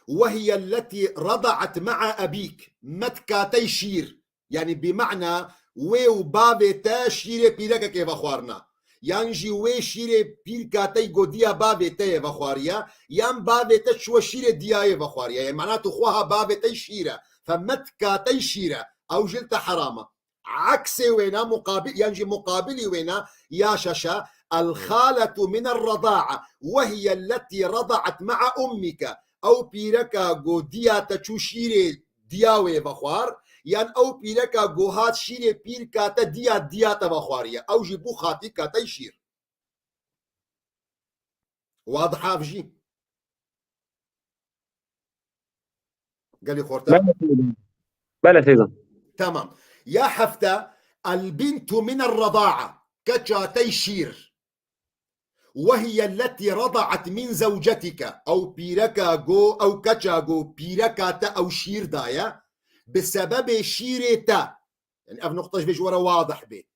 ve hiye elletî reda'et ma'a ebîk. Me dikate şîr. Yanî bi mana wê û bavê te şîrê pîrekekê vexwarina. Yan jî wê şîrê pîrka te go diya bavê te yê vexwariye, yan bavê te çûye şîrê diyayê vexwariye. Yanî mana tu xweha bavê te şîr e. Fe me dikate şîr e. Ew jî li te heram e. Eksê wêna muqabil, yan jî muqabilî wêna ya şeşa, el-khaletu min er-reda'a ve hiye elletî reda'et ma'a ummike. Ew pîreka go diya te çû şîrê diya wê vexwar, yan ew pîreka go hat şîrê pîrka te diya diya te vexwariye. Ew jî bû xatîka te şîr. Wadiha ev jî. Gelî xorta. Belê Seyda. Belê Seyda. Tamam. Ya hefte, el-bintu min er-reda'a. Keça te şîr. Ve hiye elletî reda'et min zewcetike. Ew pîreka go, ew keça go pîreka te ew şîr daye. Bi sebebê şîrê te. Yanî ev nuqta ji vê ji we re wadih bê.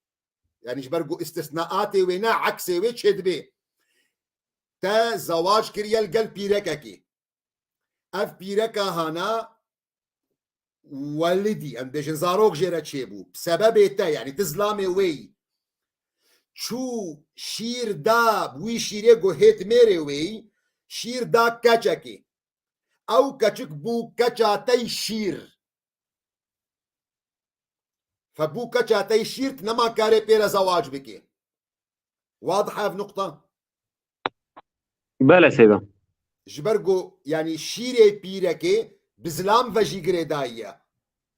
Yanî ji ber ku istisnaatê wê ne, eksê wê çêdibe. Te zewac kiriye li gel pîrekekê. Ev pîreka hana welidî, em bêjin zarok jê re çêbû. Bi sebebê te, yanî tu zilamê wê yî. Çû şîr da, wî şîrê ku hêt mêrê wê yî, şîr da keçekê. Ew keçik bû keça te yî şîr. Fe bû keça te yî şîr, tu nema karê pê re zewac bikê. Wadih ev nuqta? Bele seyda. Ji ber ku, yanî, şîrê pîrekê bi zilam ve jî girêdayî ye.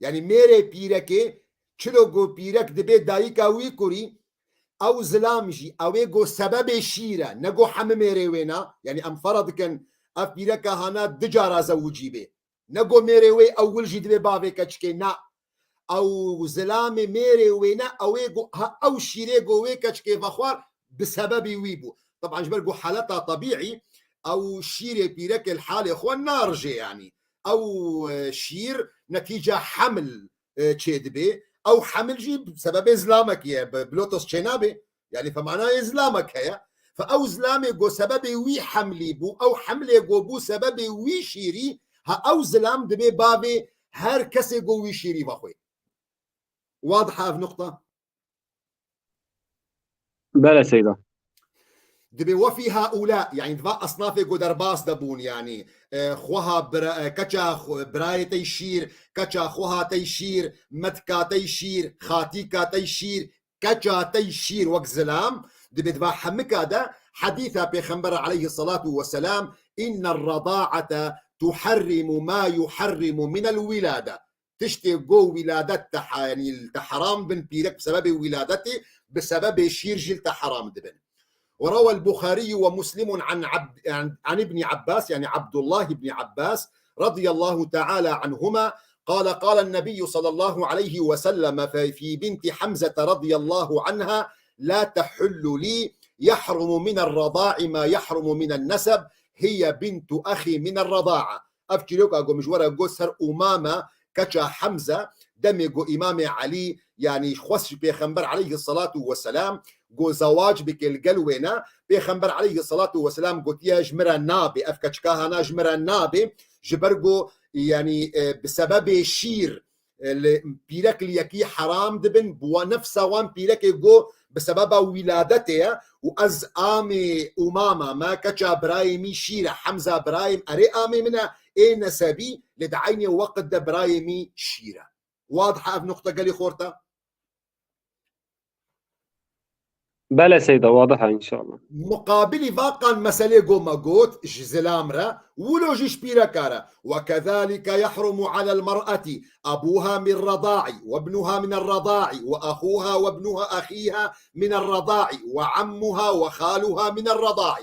Yanî mêrê pîrekê, çilo ku pîrek dibe dayika wî kurî, ew zilam jî, ew ê ku sebebê şîr e, ne ku hemî mêrê wê ne. Yanî em fera dikin, ev pîreka hana du cara zewicî bê. Ne ku mêrê wê ewil jî dibe bavê keçikê, na. Ew zilamê mêrê wê ne, ew ê ku, ha, ew şîrê ku wê keçikê vexwar, bi sebebî wî bû. Teban ji ber ku haleta tebîî, ew şîrê pîrekê li halê xwe narijê, yanî. Ew, e, şîr netîca heml, e, çêdibe. Ew heml jî bi sebebê zilamekê ye, bi, bi lotos çênabe. Yanî fe manayê zilamek heye. Fe ew zilamê ku sebebê wî hemlî bû, ew hemlê ku bû sebebê wî şîrî, ha ew zilam dibe bavê her kesê ku wî şîrî vexwê. Wadih ev nuqta? Bele seyda. Dibe wefî haula, yanî di va esnafê ku derbas de bûn, yanî, e, xweha bira-, e, keça xwe-, birayê te yî şîr, keça xweha te yî şîr, metka te yî şîr, xatîka te yî şîr, keça te yî şîr wek zilam, dibe di va hemika de hedîsa Pêxember aleyhisselatu vesselam, inner redaate tuharrimu ma yuharrimu minel wilade. Tiştê ku wîladet te ha-, yanî li te heram bin, pîrek bi sebebê wîladetê, bi sebebê şîr jî li te heram dibin. وروى البخاري ومسلم عن عبد، عن، عن ابن عباس، يعني عبد الله بن عباس رضي الله تعالى عنهما، قال: قال النبي صلى الله عليه وسلم في، في بنت حمزة رضي الله عنها: لا تحل لي، يحرم من الرضاع ما يحرم من النسب، هي بنت أخي من الرضاعة. Ev çîroka ku min ji we re got ser Umame, keça Hemze, demê ku Îmamê Elî, yanî xwest ji Pêxember aleyhisselatu vesselam ku zewac bike li gel wê ne, Pêxember aleyhisselatu vesselam gotiye, ji min re nabe, ev keçika hana ji min re nabe, ji ber ku, yanî, e, bi sebebê şîr, e, li, pîrek li yekî heram dibin, bi wa nefsa wan pîrekê ku bi sebeba wîladetê ye û ez amê Umama me, keça birayê min şîr e, Hemza birayê min, erê amê min e, ê nesebî, lê di eynê weqt de birayê min şîr e. Wadih e ev nuqte gelî xort e? Bele seyda, wadih e înşallah. Muqabilî va qan meselê ku me got ji zilam re, wilo jî ji pîreka re. وكذلك يحرم على المرأة أبوها من الرضاع وابنها من الرضاع وأخوها وابنها أخيها من الرضاع وعمها وخالها من الرضاع.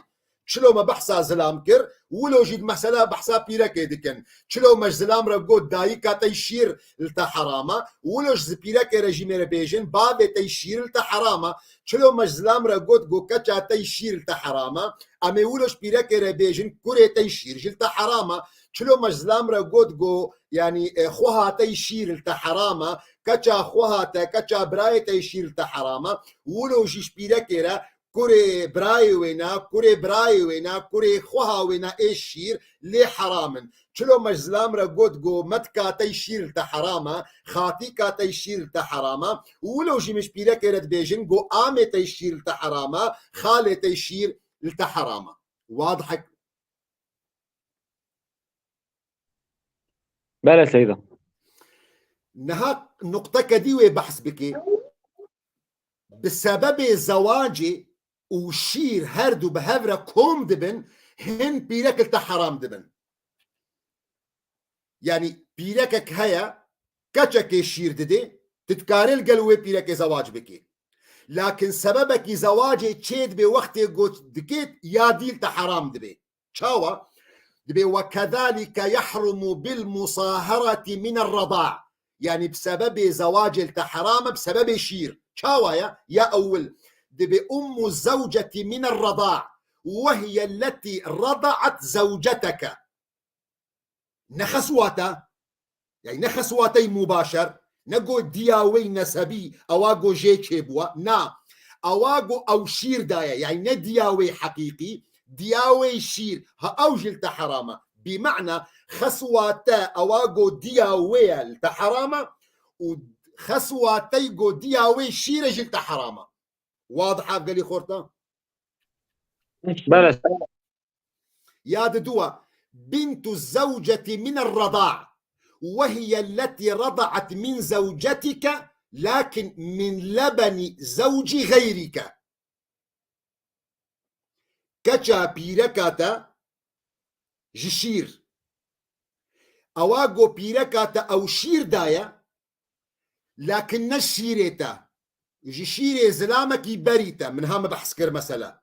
Çilo me behsa zilam kir, wilo jî mesela behsa pîrekê dikin. Çilo me ji zilam re got dayika te yî şîr li te heram e, wilo ji pîrekê re jî mêre bêjin bavê te yî şîr li te heram e. Çilo me ji zilam re got ku keça te yî şîr li te heram e, em ê wilo ji pîrekê re bêjin kurê te yî şîr jî li te heram e. Çilo me ji zilam re got ku, yanî, e, xweha te yî şîr li te heram e, keça xweha te, keça birayê te yî şîr li te heram e, wilo jî ji pîrekê re kurê birayê wê ne, kurê birayê wê ne, kurê xweha wê ne ê şîr lê heram in. Çilo me ji zilam re got ku metka te yî şîr li te heram e, xatîka te yî şîr li te heram e, wilo jî min ji pîrekê re dibêjin ku amê te yî şîr li te heram e, xalê te yî şîr li te heram e. Wadih e? Bele seyda. Niha nuqteke dî wê behs bikê. Bi sebebê zewacê û şîr her du bi hev re kom dibin, hin pîrek li te heram dibin. Yanî pîrekek heye, keçekê şîr didê, tu dikarê li gel wê pîrekê zewac bikê. Lakin sebebekî zewacê çê dibe wextê got dikê ya dî li te heram dibe. Çawa? Dibê: وكذلك يحرم بالمصاهرة من الرضاع. Yanî bi sebebê zewacê li te heram e, bi sebebê şîr. Çawa ye? Ya ewil. Dibê: أم الزوجة من الرضاع وهي التي رضعت زوجتك. Ne xeswata. Yanî ne xeswatey mubaşer, ne go diya wê nesebî, ewa go jê çêbûwa. Na. Ewa go ew şîr daye, yanî ne diya wê heqîqî, diya wê şîr, ha ew jî li te heram e. Bi mena xeswate ewa go diya wê ye li te heram e û xeswatey go diya wê şîr e jî li te heram e. Wadih ev gelî xort e? Bele. Ya di dua. بنت الزوجة من الرضاع، وهي التي رضعت من زوجتك، لكن من لبن زوج غيرك. Keça pîreka te ji şîr. Ewa go pîreka te ew şîr daye, lakin ne şîrê te. Ji şîrê zilamekî berî te. Min ha me behs kir mesela.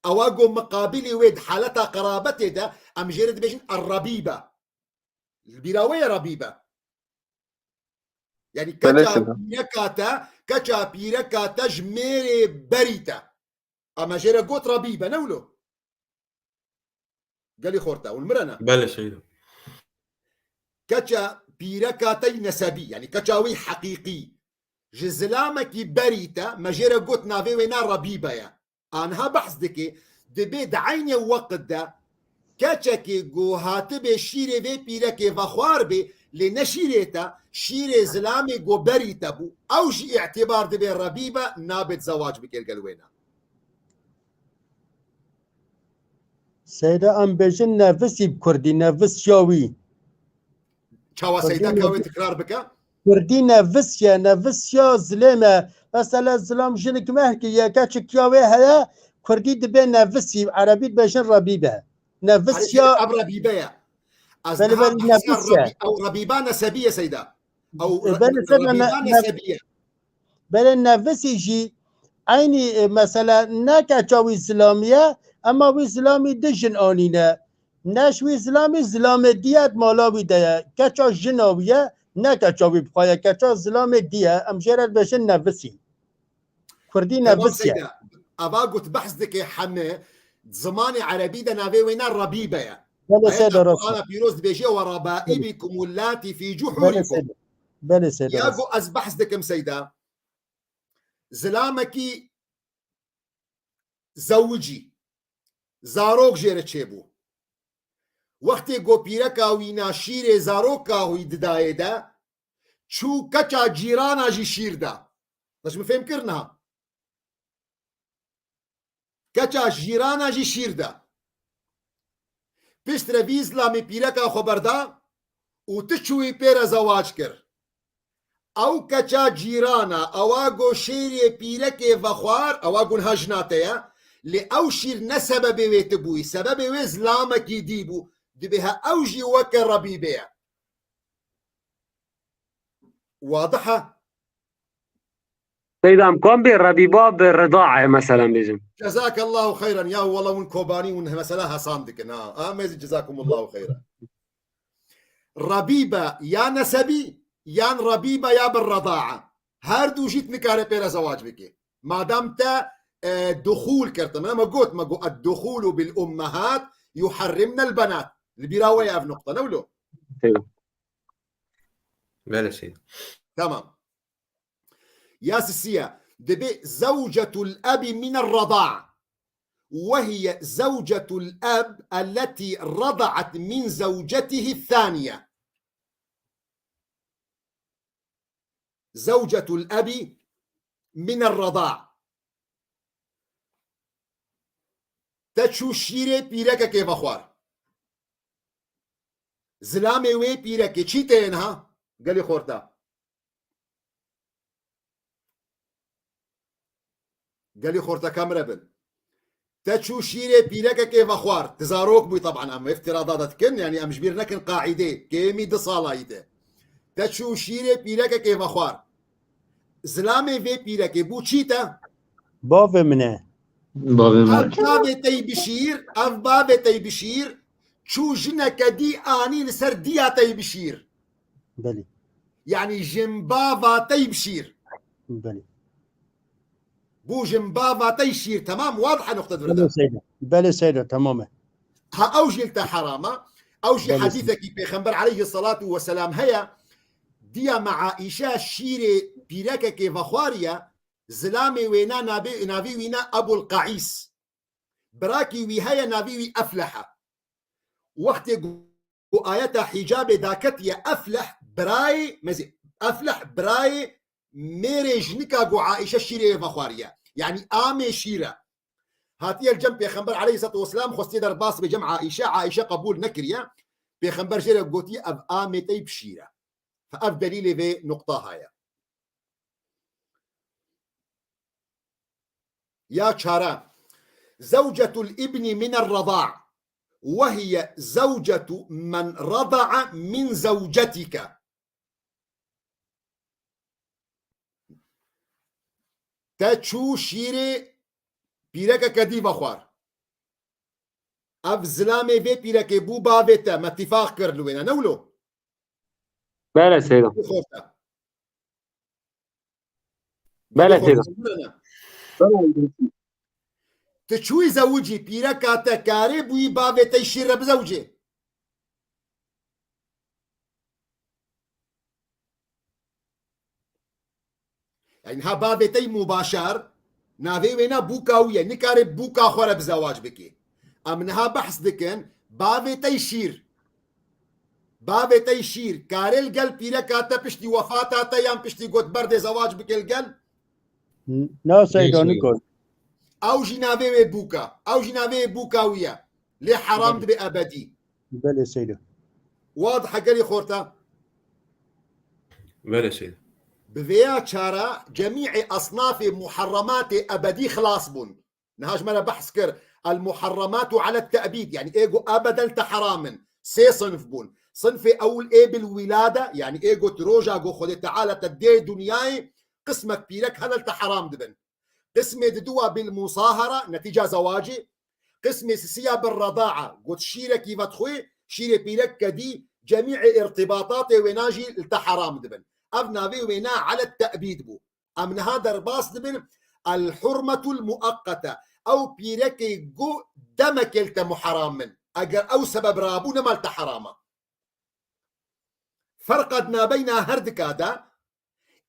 Ewa go miqabilî wê di haleta qerabetê de em jê re dibêjin errebîbe. Li bîra we ye rebîbe. Yani Belê keça seyda. Pîreka te, keça pîreka te ji mêrê berî te. Ama jê re got rebîbe, ne wilo? Gelî xorta, hûn mirena. Belê seyda. Keça pîreka te yî nesebî, yani keça wî heqîqî. Ji zilamekî berî te, me jê re got navê wê na rebîbe ye. Aniha behs dike, dibê di eynê weqt de keçekê ku hatibê şîrê vê pîrekê vexwar bê, lê ne şîrê te, şîrê zilamê ku berî te bû. Ew jî îtîbar dibe rebîbe, nabêt zewac bike li gel wêna. Seyda, em bêjin nevisî bi kurdî, nevis ya wî. Çawa Kurdî seyda ka wê nevis. Tekrar bike? Kurdî nevis ye, nevis ya zilêm e. Mesela zilam jinik mehkî ye, keçik ya wê heye, kurdî dibe nevisî, erebî dibêjin rebîbe. Nevis Hadi ya seyda, ev rebîbe ye. Ez Belê, niha belê, behsa nevis ye. Rebî-, ew rebîba nesebî ye seyda. Ew E, re-, belê, seyda, ne-, rebîba ne-, nesebî ye. Belê nevisî jî eynî, e, mesela ne keça wî zilamî ye, ema wî zilamî du jin anîne. Ne ji wî zilamî, zilamê diye di mala wî de ye. Keça jina wî ye, ne keça wî bi xwe ye. Keça zilamê diye, em jê re dibêjin nevisî. Kurdî Tamam nevis ye. Seyda. Ava got behs dike heme, zimanê erebî de navê wê ne rebîbe ye. Belê Ayeta seyda, rast e. Qur'ana pîroz dibêje, "Ve rabaibikum Belê. Belê seyda. Belê seyda, Ya rast. Go ez behs dikim seyda. Zilamekî zewicî, zarok jê re çêbû. Wextê go pîreka wî na şîrê zaroka wî didayê de, çû keça cîrana jî şîr da." Te ji min fêm kir niha? Keça cîrana jî şîr da. Piştre vî zilamê pîreka xwe berda û ti çûyî pê re zewac kir. Ew keça cîrana, ewa go şêrê pîrekê vexwar, ewa go niha jina te ye, lê ew şîr ne sebebê wê ti bûyî, sebebê wê zilamekî dî bû. Dibê he ew jî weke rebîbê ye. Wadih e? Seyda, em kan bê rebîba bi ridae, mesela, bêjin. Cezakallahu xeyran. Ya wela hûn Kobanî hûn mesela hesan dikin, ha. Amê zî cezakumullahu xeyran. Rebîbe ya nesebî, yan rebîbe ya bi redaa. Her du jî nikare pê re zewac bike. Madem te, e, duxûl kir, te me got, me got, "Ed-duxûlu bil ummehat yuharrimnel benat." Li bîra we ye ev nuqta, ne wilo? Seyda. Belê seyda. Tamam. Ya sisiye, dibê zewcetul ebi mine redaa. Ve hiye zewcetul eb elletî redaat min zewcetihi thaniye. Zewcetul ebi mine redaa. Te çû şîrê pîrekekê vexwar. Zilamê wê pîrekê çî te ye niha? Gelî xorta. Gelî xorteka min re bin. Te çû şîrê pîrekekê vexwar. Ti zarok bûyî, teban em iftirada de dikin, yanî em ji bîr nekin qaîdê. Kêmî du sala yî te. Te çû şîrê pîrekekê vexwar. Zilamê vê pîrekê bû çî te? Bavê min e. Bavê min. Ev bavê te yî bi şîr, ev bavê te yî bi şîr, çû jineke dî anî li ser diya te yî bi şîr. Belê. Yanî jinbava te yî bi şîr. Belê. Bû jinbava te yî şîr, temam, wadih e nuqte Belê direde. Seyda. Belê Seyda, temam e. Ha ew jî li te heram e. Ew jî Belê Seyda. Hedîsekî Pêxember aleyhisselatu vesselam heye. Diya me Aîşe şîrê pîrekekê vexwariye, zilamê wê na nabê, navê wî ne Ebul Qaîs. Birakî wî heye, navê wî Efleh e. Wextê ku ayeta hîcabê daketiye, Efleh birayê, mezê, Efleh birayê mêrê jinika ku Aîşe şîrê vexwariye. Yanî amê şîr e. Hatiye li cem Pêxember aleyhisselatu vesselam, xwestiye derbas be cem Aîşe, Aîşe qebûl nekiriye. Pêxember jê re gotiye, ev amê te yî bi şîr e. Fe ev delîlê vê nuqta heye. Ya çara. Zewcetul ibni min er-reda. Ve hiye zewcetu men reda'a min zewcetike. Te çû şîrê pîrekeke dî vexwar. Ev zilamê vê pîrekê bû bavê te, me tîfaq kir li wêne, ne wilo? Bele seyda. Xorta. Bele seyda. Tu çûyî zewicî, pîreka te karê bûyî bavê te şîr re bizewicê. Yani ha bavê te mubaşar, navê wê na bûka wî ye, nikare bûka xwe re bi zewac bike. Em niha behs dikin, bavê te şîr. Bavê te şîr, karê li gel pîreka te piştî wefata te yan piştî got berdê zewac bike li gel? Na seyda, nikar. Ew jî navê wê bûka. Ew jî navê wê bûka wî ye. Lê heram dibe ebedî. Belê seyda. Wadihe gelî xorta. Belê seyda. Bi vêya çara cemîê esnafê muharrematê ebedî xilas bûn. Niha ji me re behs kir, el muharrematu ala te'bîd, yani ê go ebeden te heram in. Sê sinf bûn. Sinfê ewil ê bil wilade, yani ê go tu roja go Xwedê Teala te dê dinyayê, qismek pîrek hene li te heram dibin. Qismê diduwa bil musahara, netîca zewacê. Qismê sisiya bil redaa, got şîrekî vedixwê, şîrê pîrek kedî, cemîê irtibatatê wêna jî li te heram dibin. Ev navê wêna ala te'bîd bû. Em niha derbas dibin el hurmetul muakkate. Ew pîrekê go demekê li te muheram in. Eger ew sebeb rabû, nema li te herama. Ferqa di nabeyna her dika de,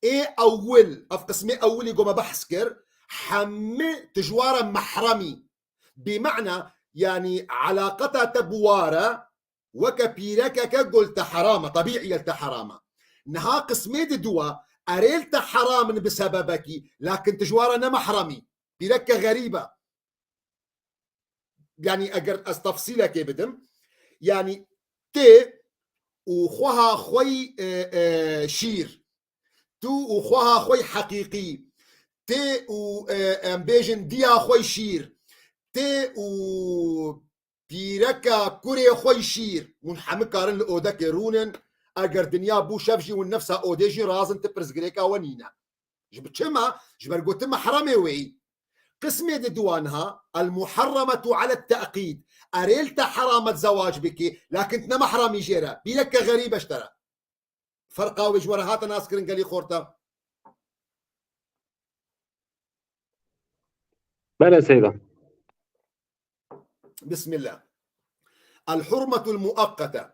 ê ewil, ev qismê ewilî go me behs kir, hemî tu ji wa re mehremî. Bi mana, yani, elaqeta te bi wa re, weke pîrekeke go li te heram e, tebîî ye li te heram e. Niha qismê diduwa, erê li te heram in bi sebebekî, lakin tu ji wa re ne mehrem î. Pîrekeke xerîb e. Yani eger ez tefsîlekê bidim, yani tê û xweha xwey, e, e, şîr, tu û xweha xwey heqîqî, tê û, e, em bêjin diya xwey şîr, tê û pîreka kurê xwey şîr, hûn hemî karin li odekê rûnin, eger dinya bû şev jî hûn nefsa odê jî razin, ti pirsgirêka we nîne. Ji bi çima? Ji ber gotin mehremê wê yî. Qismê di duwa niha, el muharremetu ala te'qîd. Erê li te heramet zewac bikî, lakin tu ne mehremî jê re. Pîreke xerîb e ji te re. Ferqa wê ji we re hate naskirin gelî xorta. Bele seyda. Bismillah. El hurmetul muakkate.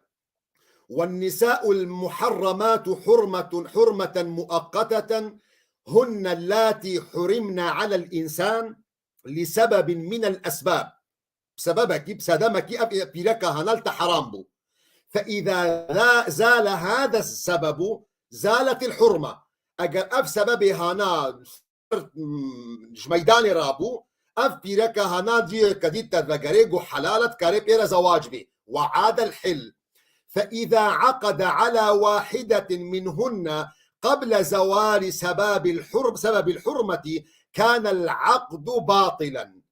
Wen nisa'ul muharramatu hurmetun, hurmeten muakkateten. Hunne allati hurimne alel insan li sebebin minel esbab. Bi sebebekî, bi sedemekî ev pîreka hana li te heram bû. Fe îza za-, zale hada sebebu, zaletil hurma. Eger ev sebebê hana, mm, ji meydanê rabû, ev pîreka hana ciyê kedî te vegerê, go helal e, dikarê pê re zewac bê. Ve adel hil. Fe îza aqede ala wahidetin minhunne qable zewali sebabil hurm-, sebebil hurmeti, kanel aqdu batilen.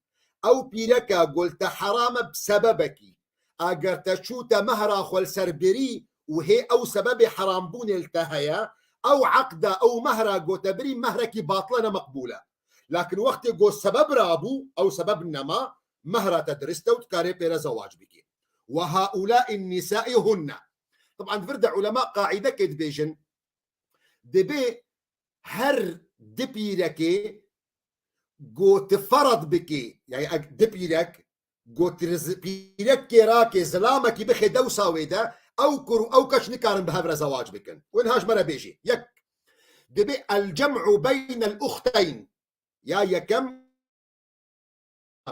Ew pîreka go li te heram e bi sebebekî. Eger te çû te mehra xwe li ser birî û hê ew sebebê herambûnê li te heye, ew eqda, ew mehra go te birî mehrekî batil e, ne meqbûl e. Lakin wextê go sebeb rabû, ew sebeb nema, mehra te dirist e û dikarê pê re zewac bikî. Ve haulâin nisâi hunne. Taban di vir de ulema qaîdekê dibêjin, dibê her di pîrekê go tu ferad bikî, yani eg-, di pîrek, go tu riz-, pîrekê rakê zilamekî bixê dewsa wê de, ew kur û ew keç nikarin bi hev re zewac bikin. Win ha ji me re bêjî. Yek, dibê el cem'u beynel uxteyn. Ya yekem,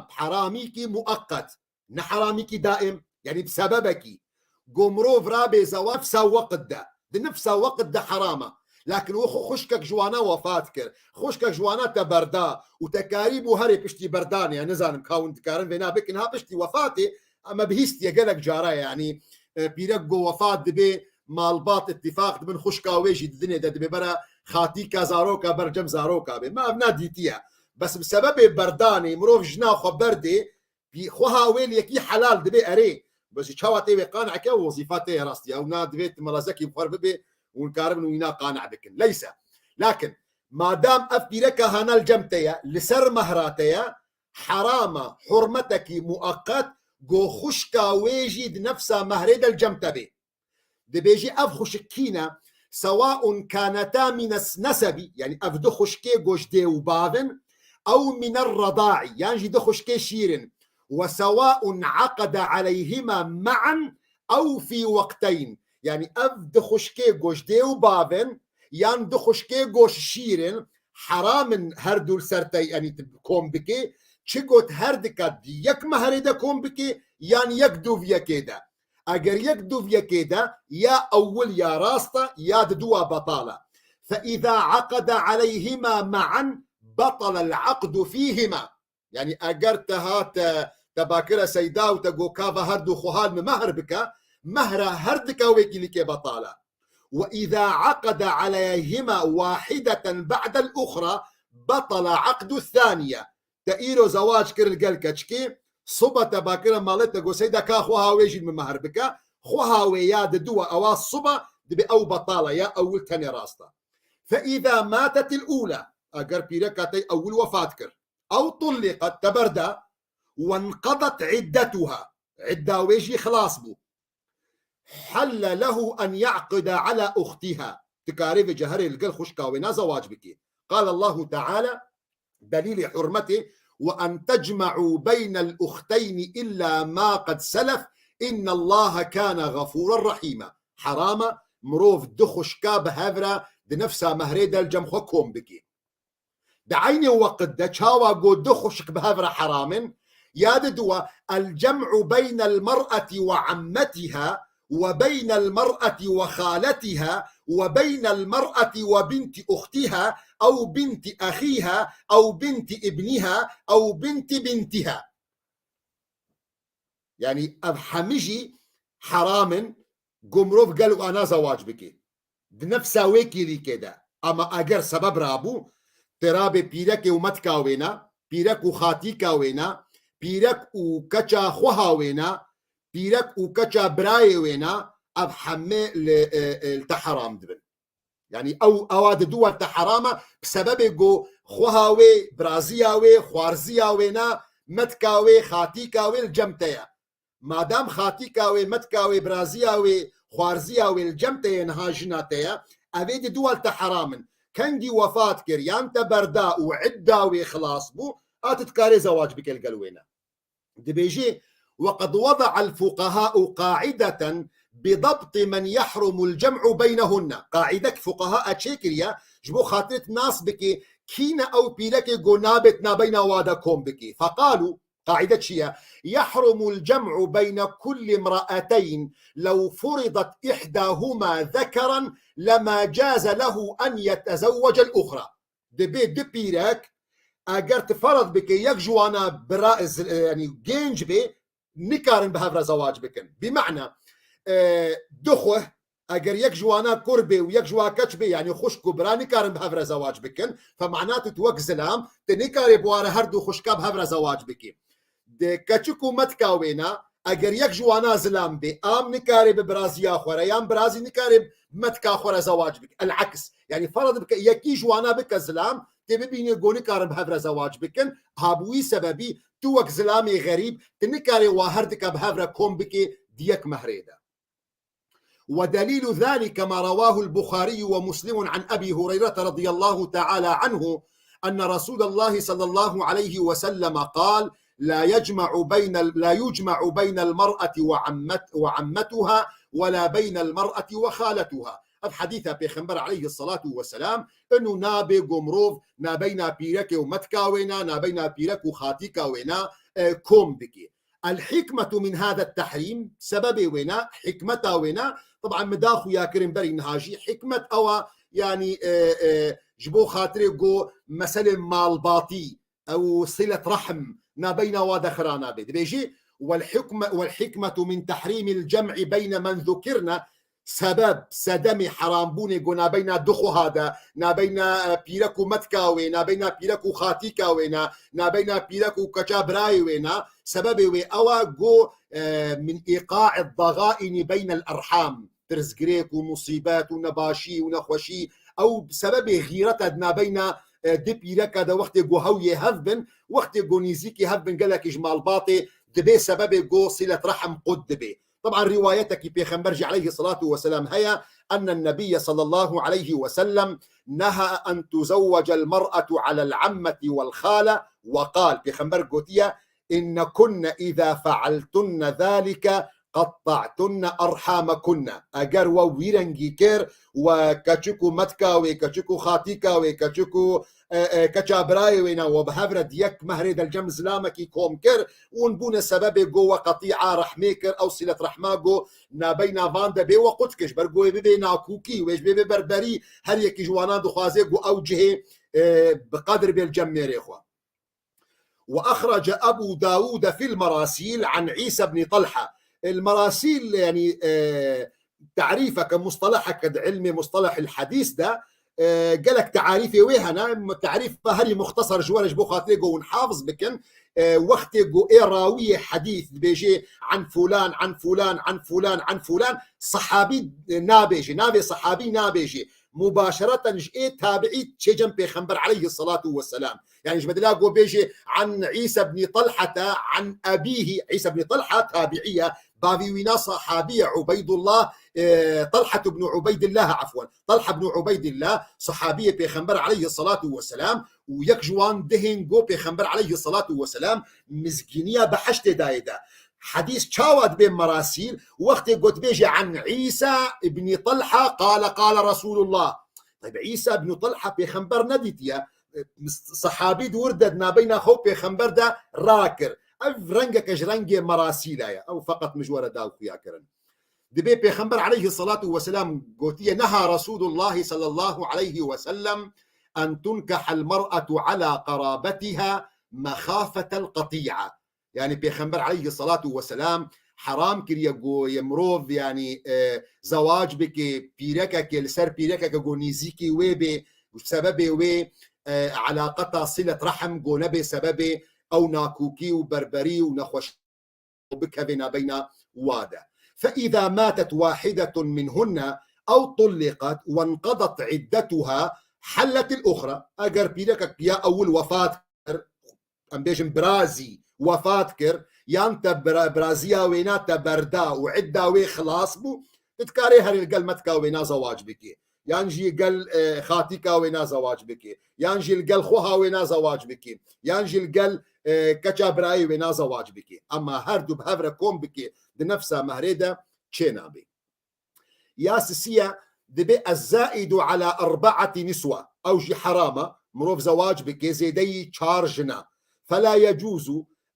heramîkî mueqqet, ne heramîkî daim, yani bi sebebekî. Go mirov rabe zewac nifsa weqt de, di nifsa weqt de heram e. Lakin wê xwe xwişkek ji wana wefat kir. Xwişkek ji wana te berda û te karî bû herê piştî berdanê ya, nizanim ka hûn dikarin vêna bikin ha piştî wefatê, em bihîstiye gelek cara, yanî, e, pîrek go wefat dibe, malbat îtîfaq dibin, xwişka wê jî di dinê de dibe bera xatîka zaroka, ber cem zaroka bê. Me ev na dîtiye. Bes bi sebebê berdanê mirov jina xwe berdê, pî-, xweha wê li yekî helal dibe erê. Bes çawa tê wê qaneke û wezîfa tê ye rastiya. Û na divê tu melezekî bi xwe re bibê û hûn karibin wîna qane bikin. Leyse. Lakin madam ev pîreka hana li cem te ye, li ser mehra te ye, herama hurmetekî mueqet, go xwişka wê jî di nefsa mehrê de li cem te bê. Dibêjî ev xwişik kî ne? Sewaun kaneta mines nesebi, yanî ev du xwişkê go ji dê û bav in, ew miner redaî, yan jî du xwişkê şîr in. Ve sewaun aqede aleyhima ma'an ew fî weqteyn. Yanî ev du xwişkê go ji dê û bav in, yan du xwişkê go ji şîr in, heram in her du li ser te, yanî tu kom bikê, çi got her dika di yek meherê de kom bikê, yan yek duviyekê de. Eger yek duviyekê de, ya ewil ya rast e, ya di dua betal e. Fe îza aqede aleyhima ma'an, betelel aqdu fîhima. Yanî eger te hat, te bakire seyda û te go ka va her du xwe hal min mehr bike, mehra her dika wekîlîkê betal e. Ve îza aqede aleyhima wahideten ba'del uxra, betela aqdu thaniye. Te îro zewac kir li gel keçikê, sibe te bakire malê te go seyda ka xweha wê jî min mehr bike, xweha wê ya di dua ewa sibe dibe ew betal e, ya ewil tenê rast e. Fe îza matetil ula, eger pîreka te ewil wefat kir, ew tulliqet te berda, wenqedet iddetuha, idda wê jî xilas bû. Helle lehu en ya'qida ala uxtiha. Dikarê vê ceherê li gel xwişka wê ne zewac bikê. Qal Allahu Teala, delîlê hurmetê, "Ve en tecma'u beynel uxteyni illa ma qed selef, innallaha kana gafuran rahîma." Herama mirov du xwişka bi hev re di nefsa mehrê de li cem xwe kom bikê. Di eynê weqt de çawa go du xwişk bi hev re heram in, ya di dua, el cem'u beynel mer'eti ve ammetiha ve beynel mer'eti ve xaletiha ve beynel mer'eti ve binti uxtiha ew binti exiha ew binti ibniha ew binti bintiha. Yanî ev hemî jî heram in, go mirov gel wana zewac bike. Di nefsa wê kêlîkê de. Ama eger sebeb rabû, tê rabê pîrekê û metka wê ne, pîrek û xatîka wê ne, pîrek û keça xweha wê ne, pîrek û keça birayê wê ne, ev hemê li, e, e, li te heram dibin. Yanî ew, ewa di dua te heram e, bi sebebê go xweha wê, biraziya wê, xwarziya wê ne, metka wê, xatîka wê li cem te ye. Madam xatîka wê, metka wê, biraziya wê, xwarziya wê li cem te ye, niha jina te ye, ev ê di dua te heram in. Kengî wefat kir, yan te berda û idda wê xilas bû, a tu dikarê zewac bike li gel wê ne. Dibêjê, "Ve qed weda'el fuqaha'u qa'ideten bi dabti men yahrumu el cem'u beynehunne." Qaidek fuqaha e çêkiriye, ji bo xatirê tu nas bikê, kî ne ew pîrekê go nabêt nabeyna wa de kom bikê. Feqalu, qaide çi ye? "Yahrumu el cem'u beyne kulli imra'ateyn, lew furidat ihdahuma zekeren lema caze lehu en yetezewwecel uxra." Dibê du pîrek, eger tu ferz bike, yek ji wana bira, z-, yanî genc bê, nikarin bi hev re zewac bikin. Bi mena, e, du xwe, eger yek ji wana kur bê û yek ji wa keç bê, yanî xwişk û bira nikarin bi hev re zewac bikin. Fe mena tu, tu wek zilam, tu nikarê bi wa re her du xwişka bi hev re zewac bikî. Di keçik û metka wê ne, eger yek ji wana zilam bê, am nikarê bi biraziya xwe re, yan birazî nikarê bi metka xwe re zewac bike. El-aks. Yanî ferz bike, yekî ji wana bike zilam, tê bibînê go nikarin bi hev re zewac bikin. Ha bi wî sebebî tu wek zilamê xerîb, tu nikarê wa her dika bi hev re kom bikê di yek mehrê de. ودليل ذلك ما رواه البخاري ومسلم عن أبي هريرة رضي الله تعالى عنه أن رسول الله صلى الله عليه وسلم قال: "لا يجمع بين ال-، لا يجمع بين المرأة وعمت-، وعمتها ولا بين المرأة وخالتها." Ev hedîsa Pêxember aleyhissalatu vesselam, inu nabê go mirov nabeyna pîrekê û metka wê ne, nabeyna pîrek û xatîka wê ne, e, kom bikê. El hikmetu min hada tehrîm, sebebê wê ne, hikmeta wê ne, taban min da xuya kirin berî niha jî, hikmet ewa Yanî, e, e, ji bo xatirê ku meselê malbatî, ew silet rehm, nabeyna wa de xira nabe. Dibêjî, "والحكمة، والحكمة من تحريم الجمع بين من ذكرنا." Sebeb, sedemê herambûnê ku nabeyna du xweha de, nabeyna, e, pîrek û metka wê, nabeyna pîrek û xatîka wê ne, nabeyna pîrek û keça birayê wê ne, sebebê wê ew e ku, e, "من إيقاع الضغائن بين الأرحام." Pirsgirêk û musîbet û nebaşî û nexweşî, ew sebebê xîret e di nabeyna, e, di pîreka de wextê ku hew yê hev bin, wextê ku nîzîkî hev bin gelekî ji malbatê dibê sebebê ku silet rehm qut dibê. Taban rîwayetekî Pêxember jî aleyhissalatu vesselam heye, "أن النبي صلى الله عليه وسلم نهى أن تزوج المرأة على العمة والخالة وقال." Pêxember gotiye, "إنكن إذا فعلتن ذلك قطعتن أرحامكن." Eger we wî rengî kir, we keçik û metka wê, keçik û xatîka wê, keçik û, e, e, keça birayê wê ne, we bi hev re di yek mehrê de li cem zilamekî kom kir, û hûn bûne sebebê ku we qetî'a rehmê kir, ew silet rehma ku nabeyna van de bê we qut kir, ji ber ku wê bibe nakûkî, wê ji bê bibe berberî, her yekî ji wanan dixwaze ku ew cihê, e, bi qedir bê li cem mêrê xwe. وأخرج أبو داود في المراسيل عن عيسى بن طلحة. المراسيل يعني، آه، تعريفك، مصطلحك di ilmê mustalahil hadîs de, e, gelek tearîfê wê hene. Tearîfa herî muxtesar ji we re ji bo xatirê ku hûn hafiz bikin. E, wextê ku ê rawiyê hadîs dibêjê عن فلان، عن فلان، عن فلان، عن فلان، sehabî nabêjê, navê sehabî nabêjê. Mubaşereten ji ê tabiî çê cem Pêxember aleyhissalatu vesselam. Yani ji bedela ku bêjê عن عيسى بن طلحة عن أبيه، Îsa ibn Talha tabiî ye, bavî wîna sahabî ye, Ubeydullah, e, Talha ibn Ubeydillah, efwen. Talha ibn Ubeydillah, sahabiyê Pêxember aleyhissalatu vesselam, û yek ji wan dihên ku Pêxember aleyhissalatu vesselam mizgîniya behiştê dayê de. Hadîs çawa dibe merasîl? Wextê ku dibêje عن عيسى بن طلحة قال قال رسول الله. Tabi Îsa ibn Talha Pêxember nedîtiye. Sehabî di wir de di nabeyna xwe û Pêxember de rakir. Ev rengeke ji rengê merasîla ye. Ew feqet min ji we re da xuya kirin. Dibê Pêxember aleyhissalatu vesselam gotiye, نهى رسول الله صلى الله عليه وسلم أن تنكح المرأة على قرابتها مخافة القطيعة. Yani Pêxember aleyhissalatu vesselam heram kiriye ku yê mirov, yani, e, zewac bike, pîrekekê li ser pîrekeke ku nêzîkî wê bê, sebebê wê, e, elaqeta silet rehm ku nebe sebebê ew nakûkî û berberî û nexweş bikeve nabeyna wa de. فإذا ماتت واحدة منهن أو طلقت وانقضت عدتها حلت الأخرى. Eger pîrekek ya ewil wefat kir, em bêjin birazî wefat kir, yan te bira-, biraziya wêna te berda û idda wê xilas bû, tu dikarê herê li gel metka wêna zewac bikê. Yan jî gel, e, xatîka wêna zewac bikê. Yan jî li gel xweha wêna zewac bikê. Yan jî li gel, e, keça birayê wêna zewac bikê. Ema her du bi hev re kom bikê di nefsa mehrê de çê nabê. Ya sisiye dibe الزائد على أربعة نسوة. Ew jî heram e. Mirov zewac bike zêdeyî çar jina. فلا يجوز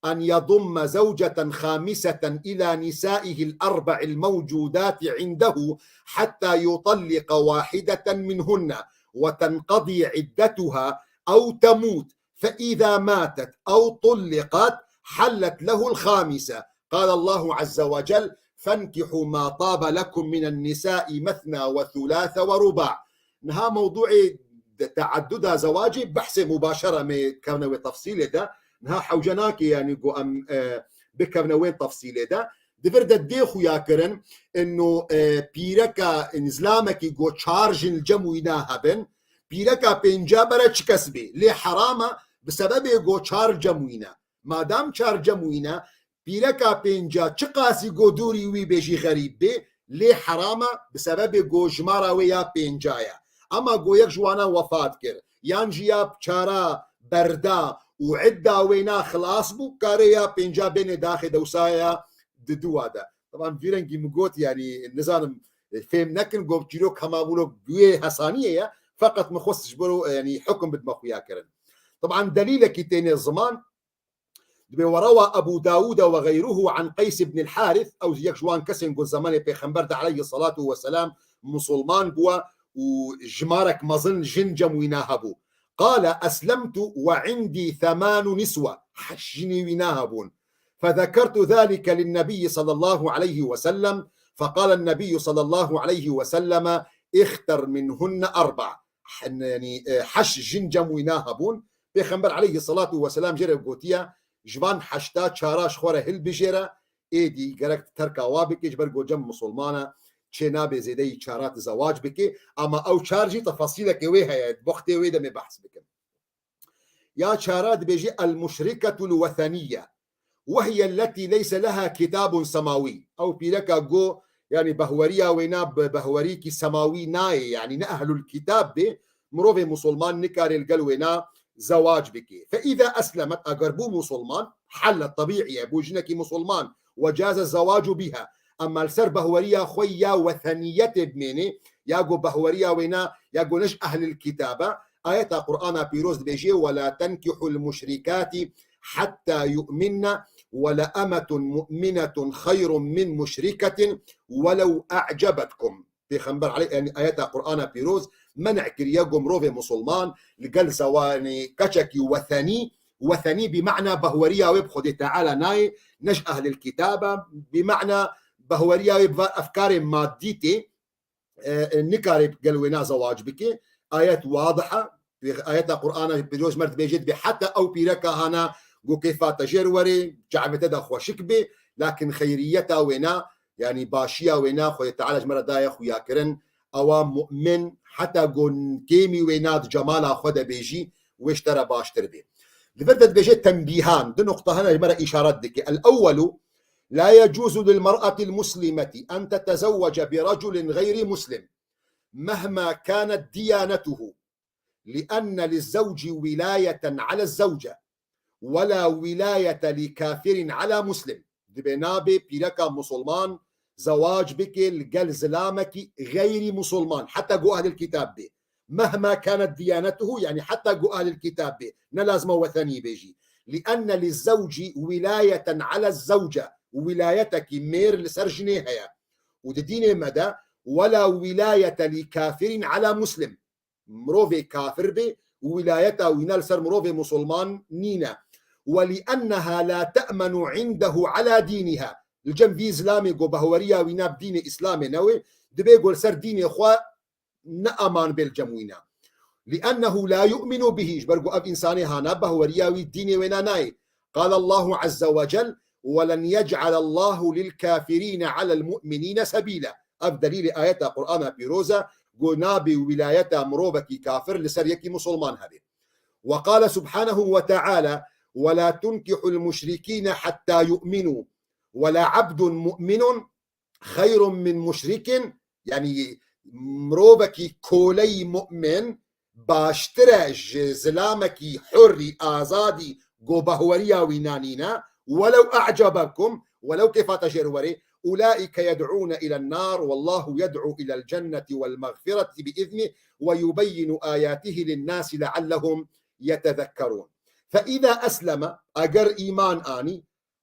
أن يضم زوجة خامسة إلى نسائه الأربع الموجودات عنده حتى يطلق واحدة منهن وتنقضي عدتها أو تموت، فإذا ماتت أو طلقت حلت له الخامسة. قال الله عز وجل: فانكحوا ما طاب لكم من النساء مثنى وثلاث ورباع. Niha mewduê de-, teadduda zewacê behsê mubaşere me kevne wê tefsîlê de. Niha hewce nake, yani, ku em, e, bikevne wê tefsîlê de. Di vir de dê xuya kirin, ino, e, pîreka, in zlamekî ku çar jin li cem wîna hebin, pîreka pênca bere çi kes bê. Lê heram e, bi sebebê ku çar cem wîne. Madam çar cem wîne, pîreka pênca çiqasî ku dûrî wî bê jî xerîb bê, lê heram e, bi sebebê ku jimara wê ya pênca ye. Ema ku yek ji wana wefat kir, yan jî ya çara berda û idda wêna xilas bû, karê ya pênca bêne daxê dewsaya di dû wa de. Taban vî rengî min got, yani nizanim, e, fêm nekin, got çîrok hema wilo bi wê hesaniyê ye, feqet min xwest ji bo, e, yani hukum bidme xuya kirin. Taban delîlekî têne ziman, dibê وروى أبو داود وغيره عن قيس بن الحارث، ew yek ji wan kesên ku zemanê Pêxember de aleyhissalatu vesselam musulman bûye û jimarek mezin jin cem wîna hebû. Qale eslemtu ve indî themanu niswe. Heşt jinê wîna hebûn. فذكرت ذلك للنبي صلى الله عليه وسلم فقال النبي صلى الله عليه وسلم اختر منهن أربع. Hen-, yanî, e, heşt jin cem wîna hebûn. Pêxember aleyhisselatu vesselam jê re gotiye, ji van heşta çara ji xwe re hilbijêre, êdî gerek terka wa bike, ji ber ku cem musulman e, çê nabe zêdeyî çara tu zewac bike. Ama ew çar jî tefasîleke wê heye, wextê wê de me behs bikim. Ya çara dibêjî المشركة الوثنية وهي التي ليس لها كتاب سماوي. Ew pîreka go, yanî behweriya wêna bi behwerîkî semawî nayê, yanî ne ehlul kitab bê, mirovê musulman nikare li gel wêna zewac bike. فإذا أسلمت, eger bû musulman, helle tebîî ye, bû jinekî musulman, وجاز الزواج بها. Ema li ser behweriya xwe ya weteniyetê bimêne, ya go behweriya wêna, ya go ne ji ehlil kitab e, ayeta Qur'ana pîroz dibêje, ولا تنكحوا المشركات حتى يؤمن ولأمة مؤمنة خير من مشركة ولو أعجبتكم. Pêxember aleyh-, yanî ayeta Qur'ana pîroz men'e kiriye ku mirovê musulman li gel zewanî keçekî wetenî, wetenî bi mana behweriya wê bi Xwedê Teala nayê, ne ji ehlil kitab e, bi mana behweriya wê bi van efkarê madî tê, e, e, nikare gel wêna zewac bike. Ayet wadih e. Ayeta Qur'ana pîroz mer dibêje, dibê heta ew pîreka hana go kêfa te jêr were, çavê te de xweşik bê, lakin xeyriyeta wêna, yanî başiya wêna Xwedê Teala ji me re daye xuyakirin, ewa mu'min, heta go kêmî wêna di cemala xwe de bê jî, wê ji te re baştir bê. Li vir de dibêje tenbîhan, du nuqta hene ji me re îşaret dike. El-ewwelu, لا يجوز للمرأة المسلمة أن تتزوج برجل غير مسلم مهما كانت ديانته، لأن للزوج ولاية على الزوجة، ولا ولاية لكافر على مسلم. Dibê nabe pîreka musulman zewac bike li gel zilamekî xeyrî musulman, heta go ehlil kitab bê. مهما كانت ديانته, yanî heta go ehlil kitab bê. Ne lazim e wetenî bê jî. لأن للزوج ولاية على الزوجة. Wilayetekî mêr li ser jinê heye. Û di dînê me de, ولا ولاية لكافر على مسلم. Mirovê kafir bê, wilayeta wîna li ser mirovê musulman nîne. ولأنها لا تأمن عنده على دينها. Li cem vî zilamê ku behweriya wîna bi dînê Îslamê ne wê, dibê ku li ser dînê xwe ne eman bê li cem wîna. لأنه لا يؤمن به, ji ber ku ev însanê hana behweriya wî dînê wêna nayê. قال الله عز وجل: ولن يجعل الله للكافرين على المؤمنين سبيلا. Ev delîlê ayeta Qur'ana pîroz e, ku nabê wilayeta mirovekî kafir li ser yekî musulman hebe. وقال سبحانه وتعالى: ولا تنكحوا المشركين حتى يؤمنوا ولعبد مؤمن خير من مشرك, yanî mirovekî koleyî mu'min baştir e ji zilamekî hurrî azadî ku behweriya wî nanîne, ولو أعجبكم, welew kêfa te jêr were, أولئك يدعون إلى النار والله يدعو إلى الجنة والمغفرة بإذنه ويبين آياته للناس لعلهم يتذكرون. فإذا أسلم, eger îman anî,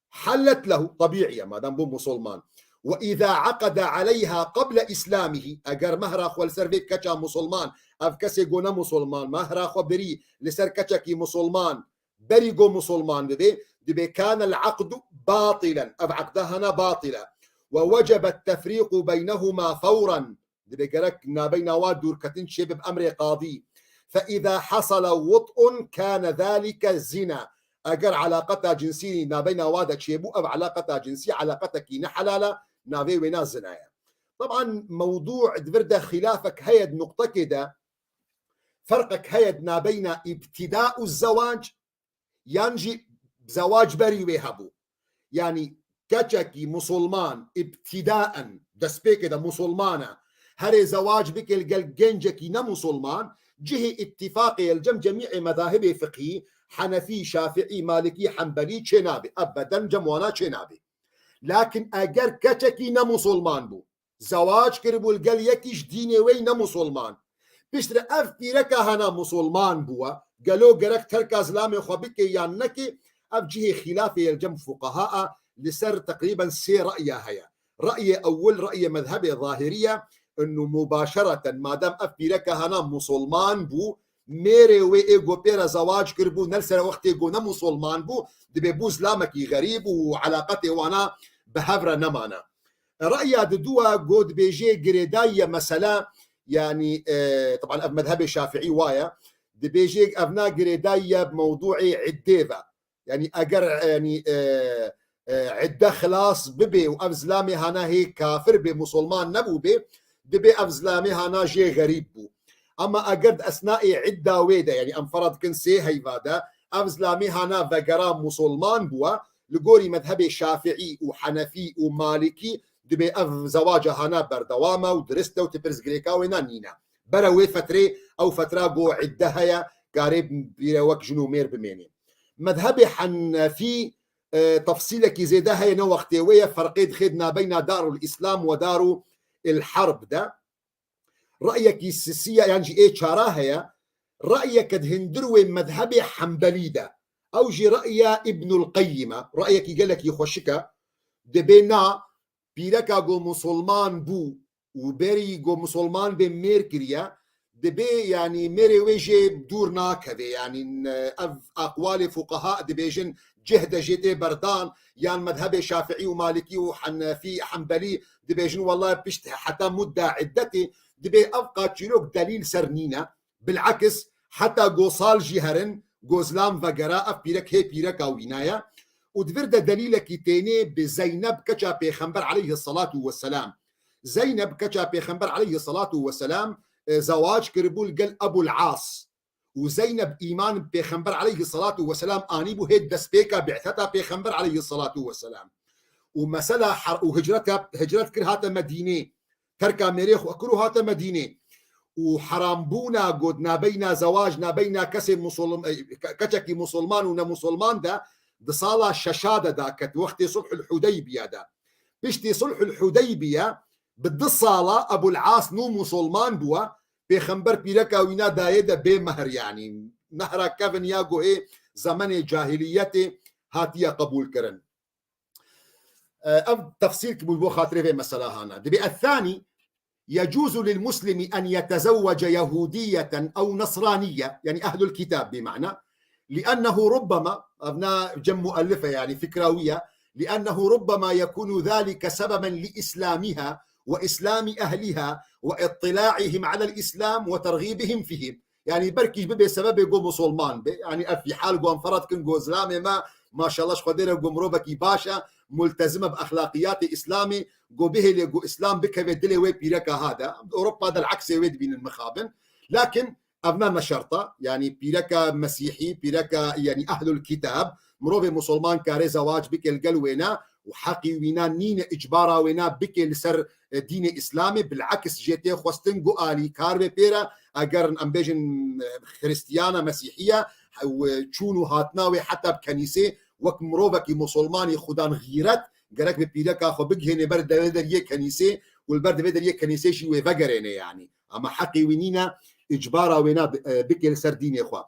حلت له, tebîî ye, madem bû musulman. وإذا عقد عليها قبل إسلامه, eger mehra xwe li ser vê keça musulman, ev kesê ku ne musulman, mehra xwe birî li ser keçekî musulman, berî ku musulman bibe, dibê كان العقد باطلا, ev eqda hana batil e. ووجب التفريق بينهما فورا, Dibê gerek nabeyna wa dûrketin çêbe bi emrê qadî. فإذا حصل وطء كان ذلك زنا. Eger elaqeta cinsî nabeyna wa de çêbû, ev elaqeta cinsî elaqetekî nehelal e, navê wêna zina ye. Teban mewdû di vir de xîlafek heye di nuqtekê de, ferqek heye di nabeyna îbtîda û zewac, yan jî zewac berî wê hebû. Yanî keçekî musulman îbtîdaen destpêkê de musulman e, herê zewac bike li gel gencekî ne musulman, cihê îttifaqê ye li cem cemîê mezahibê fiqhî, henefî, şafiî, malikî, henbelî çênabe. Ebeden cem wana çênabe. Lakin eger keçekî ne musulman bû, zewac kiribû li gel yekî ji dînê wê ne musulman. Piştre ev pîreka hena musulman bûwe. Gelo gerek terka zilamê xwe bike yan neke? Ev cihê xîlafê ye li cem fuqaha e, li ser teqrîben sê re'ya heye. Re'yê ewil, re'yê mezhebê zahirî ye, Inu mubaşereten, madem ev pîreka hana musulman bû, mêrê wê ê go pê re zewac kiribû, ne li ser wextê go ne musulman bû, dibê bû zilamekî xerîb û eleqetê wana bi hev re nemane. Re'ya diduwa go dibêjê girêdayî ye mesela, yanî, e, teban ev medhebê şafiî waye, dibêjê ev na girêdayî ye mewdûê iddê ve. Yanî eger, yanî, e, e, idde xilas bibe û ev zilamê hana hê kafir bê, musulman nebû bê, dibê ev zilamê hana jê xerîb bû. Ama eger di esnaê idda wê de, yanî em fera dikin sê heyva de, ev zilamê hana vegera musulman bûwe, li gorî medhebê şafiî û henefî û malikî dibê ev zewaca hana berdewam e û dirist e û ti pirsgirêka wê na nîne. Bere wê fetrê, ew fetra go idde heye, karê pîre wek jin û mêr bimênê. Medhebê henefî, e, tefsîlekî zêde heye, ne wextê wê ye, ferqê dixê di nabeyna Darul Îslam we Darul Harb de. Re'yekî sisiya, yan jî ê çara heye, re'yeke di hindir wê medhebê henbelî de. Ew jî re'ya Îbnul Qeyyim e, re'yekî gelekî xweşik e. Dibê na pîreka go musulman bû û berî go musulman bê mêr kiriye, dibê, yanî, mêrê wê jê dûr nakeve. Yanî, n-, ev aqwalê fuqeha dibêjin cih de jê tê berdan, yan medhebê şafiî û malikî û henefî, henbelî dibêjin, wela pişt heta mudda iddetê, dibê ev qat çîrok delîl ser nîne. Bil'aks, heta go sal jî herin, go zilam vegera, ev pîrek hê pîreka wîna ye. Û di vir de delîlekî tênê bi Zeyneb keça Pêxember aleyhisselatu vesselam. Zeyneb keça Pêxember aleyhisselatu vesselam, e, zewac kiribû li gel Ebul As. Û Zeyneb îman bi Pêxember aleyhisselatu vesselam anîbû hê destpêka bi'seta Pêxember aleyhisselatu vesselam. Û mesela har-, û hicreta, hicret kir hate Medînê. Terka mêrê xwe kir û hate Medînê. Û herambûna got nabeyna zewac, nabeyna kesê musulm-, e, ke-, keçekî musulman û nemusulman de di sala şeşa de daket, wextê Sulhul Hudeybiye de. Piştî Sulhul Hudeybiye bi du sala Ebul As nû musulman bûwe, Pêxember pîreka wîna dayê de bê mehr, yanî mehra kevin ya guhê zemenê cahiliyetê hatiye qebûl kirin. Ev tefsîl ki bû bo xatirê vê mesela hana. Dibê الثاني يجوز للمسلم أن يتزوج يهودية أو نصرانية، يعني أهل الكتاب بمعنى، لأنه ربما، ev na cem muellife, yani fikra wî ye, لأنه ربما يكون ذلك سببا لإسلامها وإسلام أهلها واطلاعهم على الإسلام وترغيبهم فيه. Yanî belkî jî bibe sebebê go musulman be. Yanî ev fîhal go em fera dikin go zilamê me, maşallah ji Xwedê re go mirovekî baş e, multezim e bi exlaqiyatê Îslamê, go bihêlê go Îslam bikeve dilê wê pîreka ha de. Ewropa de li eksê wê dibînin mixabin. Lakin ev ne, ne şert e. Yanî pîreka mesîhî, pîreka, yanî ehlul kitab, mirovê musulman kare zewac bike li gel wêna û heqî wîna nîne, îcbara wêna bike li ser, e, dînê Îslamê, bil'aks jê tê xwestin go alîkar be pê re, eger em bêjin, e, Xristiyana, Mesîhiye, ew, e, çûn û hatina wê heta bi kenîsê wek mirovekî musulmanî xudan xîret, gerek bi pîreka xwe bigihêne ber devê deriyê kenîsê û li ber devê deriyê kenîsê jî wê vegerêne, yanî. Ama heqê wî nîne îcbara wêna bi-, e, bike li ser dînê xwe.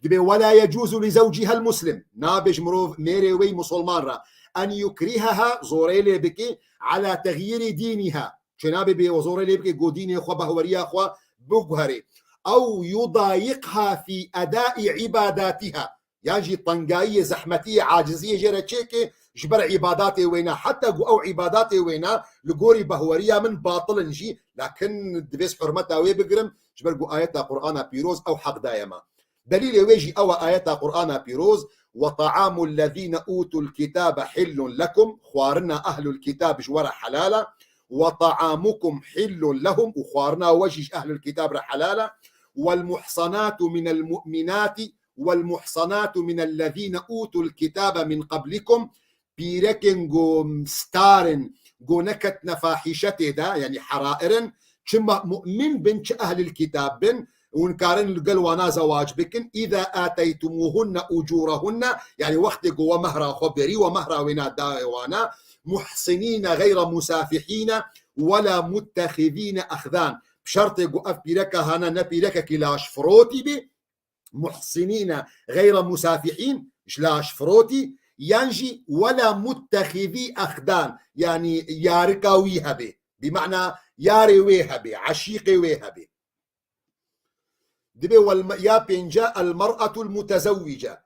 Dibê ولا يجوز لزوجها المسلم، nabe ji mirov mêrê wê musulman re, أن يكرهها، zorê lê bike, على تغيير دينها، çênabe bê zorê lê bike go dînê xwe, behweriya xwe biguherê. أو يضايقها في أداء عباداتها، yan jî tengayiyê, zehmetiyê, aciziyê jê re çêke ji ber îbadatê wêna. Heta ku ew îbadatê wêna li gorî behweriya min batil in jî, lakin divê ez hurmeta wê bigirim, ji ber ku ayeta Qur'ana pîroz ew heq daye me. Delîlê wê jî ew e, ayeta Qur'ana pîroz, وطعام الذين أوتوا الكتاب حل لكم، xwarina ehlul kitab ji we re helal e, وطعامكم حل لهم، û xwarina we jî ji ehlul kitab re helal e, والمحصنات من المؤمنات والمحصنات من الذين أوتوا الكتاب من قبلكم، pîrekên ku star in, ku neketine fahîşetê de, yanî herair in, çi ma-, mu'min bin, çi ehlil kitab bin, hûn karin li gel wana zewac bikin. إذا آتيتموهن أجورهن، yanî wextê ku we mehra xwe berî, we mehra wêna dayê wana, محصنين غير مسافحين ولا متخذين أخدان. Bi şertê ku ev pîreka hane ne pîrekekî lajfirotî be, محصنين غير مسافحين، ji lajfirotî, yan jî ولا متخذي أخدان، yanî yarika wî hebe. Bi mana yarê wê hebe, eşîqê wê hebe. Dibê wel-, ya pênce, el-mer'atul mutezewwice.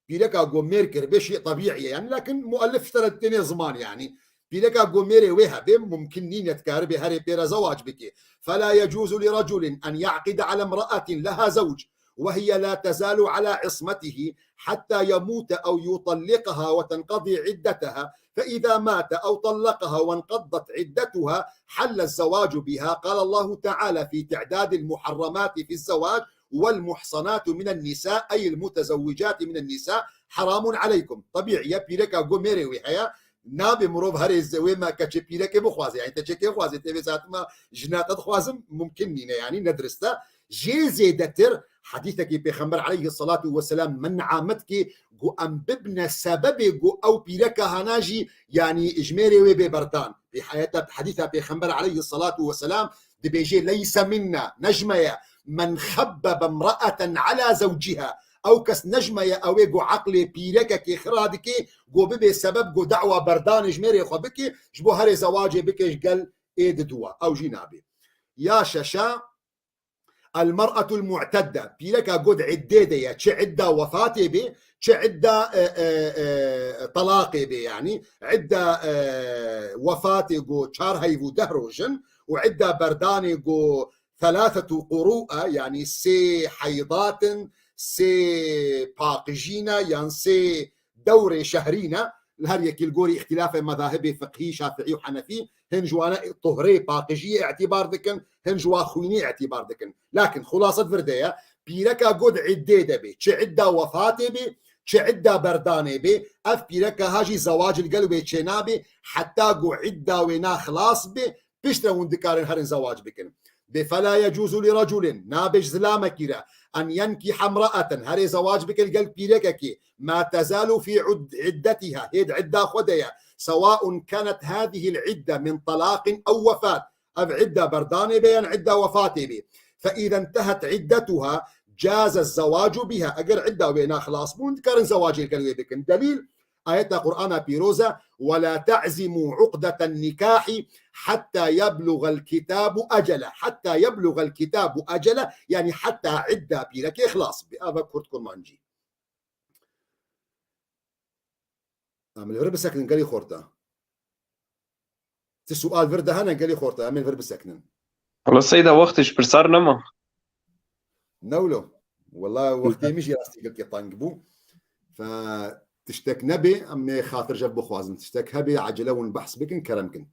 Pîreka ku mêr kiribe şî tebîî ye, yani, lakin muellif ji te re têne ziman, yani. Pîreka ku mêrê wê hebe, mumkin nîne dikaribe herê pê re zewac bike. Fela yecuzu li reculin en ya'qide ala imra'atin leha zewc ve hiye la tezalu ala ismetihi hatta yemute ew yutalliqaha ve tenqadi iddeteha. فإذا مات أو طلقها وانقضت عدتها حل الزواج بها. قال الله تعالى في تعداد المحرمات في الزواج: والمحصنات من النساء، أي المتزوجات من النساء، حرام عليكم. Tebîî ye, pîreka ku mêrê wê heye, nabe mirov herê ze-, wê me keçê pîrekê bixwaze. Yani te çekê xwaze, tê vê saetima jina te dixwazim, mumkin nîne, yani ne dirist e. Jê zêdetir, hedîsekî Pêxember aleyhissalatu vesselam men'a me dike ku em bibne sebebê ku ew pîreka hana jî, yani, ji mêrê wê bê berdan. Bi heyeta, hedîsa Pêxember aleyhissalatu vesselam dibêje: "Leyse minna", ne ji me ye, "men xebbebe imra'aten ala zewciha", ew kes ne ji me ye, ew ê ku eqlê pîrekekê xira dike, ku bibê sebeb ku da'wa berdanê ji mêrê xwe bike, ji bo herê zewacê bike ji gel ê diduwa. Ew jî nabe. Ya şeşa, El-mer'atul mu'tedde, pîreka ku di iddê de ye, çi idda wefatê bê, çi idda, e, e, e, telaqê bê, yani idda, e, wefatê ku çar heyv û deh roj in û idda berdanê ku thelathetu quru e, yani sê heydat in, sê paqijî ne, yan sê dewrê şehrî ne, li her yekî li gorî îxtîlafê mezahibê fiqhî, şafiî û henefî, hin ji wana tuhrê, paqijiyê îtîbar dikin, hin ji wa xwînî îtîbar dikin. Lakin xulasa vir de ye, pîreka ku di îddê de bê, çi îdda wefatê bê, çi îdda berdanê bê, ev pîreka ha jî zewac li gel wê çênabê, heta ku îdda wê na xilas bê, piştre hûn dikarin herin zewac bikin. Bê fela yecuzu li reculin, nabe ji zilamekî re, en yenkiha imra'aten, herê zewac bike li gel pîrekekê, ma tezalu fî ud-, iddetiha, hê di idda xwe de ye, sewaun kanet hâzihil idde min telaqin ew wefat, ev idda berdanê be yan idda wefatê be. Fe îze intehet iddetuha caze zewacu biha, eger idda wê na xilas bûn, dikarin zewacê li gel wê bikin. Delîl, ayeta Qur'ana pîroz e: "Ve la te'zimû uqdeten nikahî hatta yeblugal kitabu ecele." Hatta yeblugal kitabu ecele, yani hatta idda pîrekê xilas be. Ava kurt kurmancî. Em li vir bisekinin, gelî xorta. Ti sual vir de hene, gelî xorta, em ê vir bisekinin. Hala seyda, wextê ji pirsar nema. Newlo. Wela wextê min jî rastî gelkê teng bû. Fe tiştek nebê, em ê xatir jev bixwazin. Tiştek hebê, ecele hûn behs bikin, kerem kin.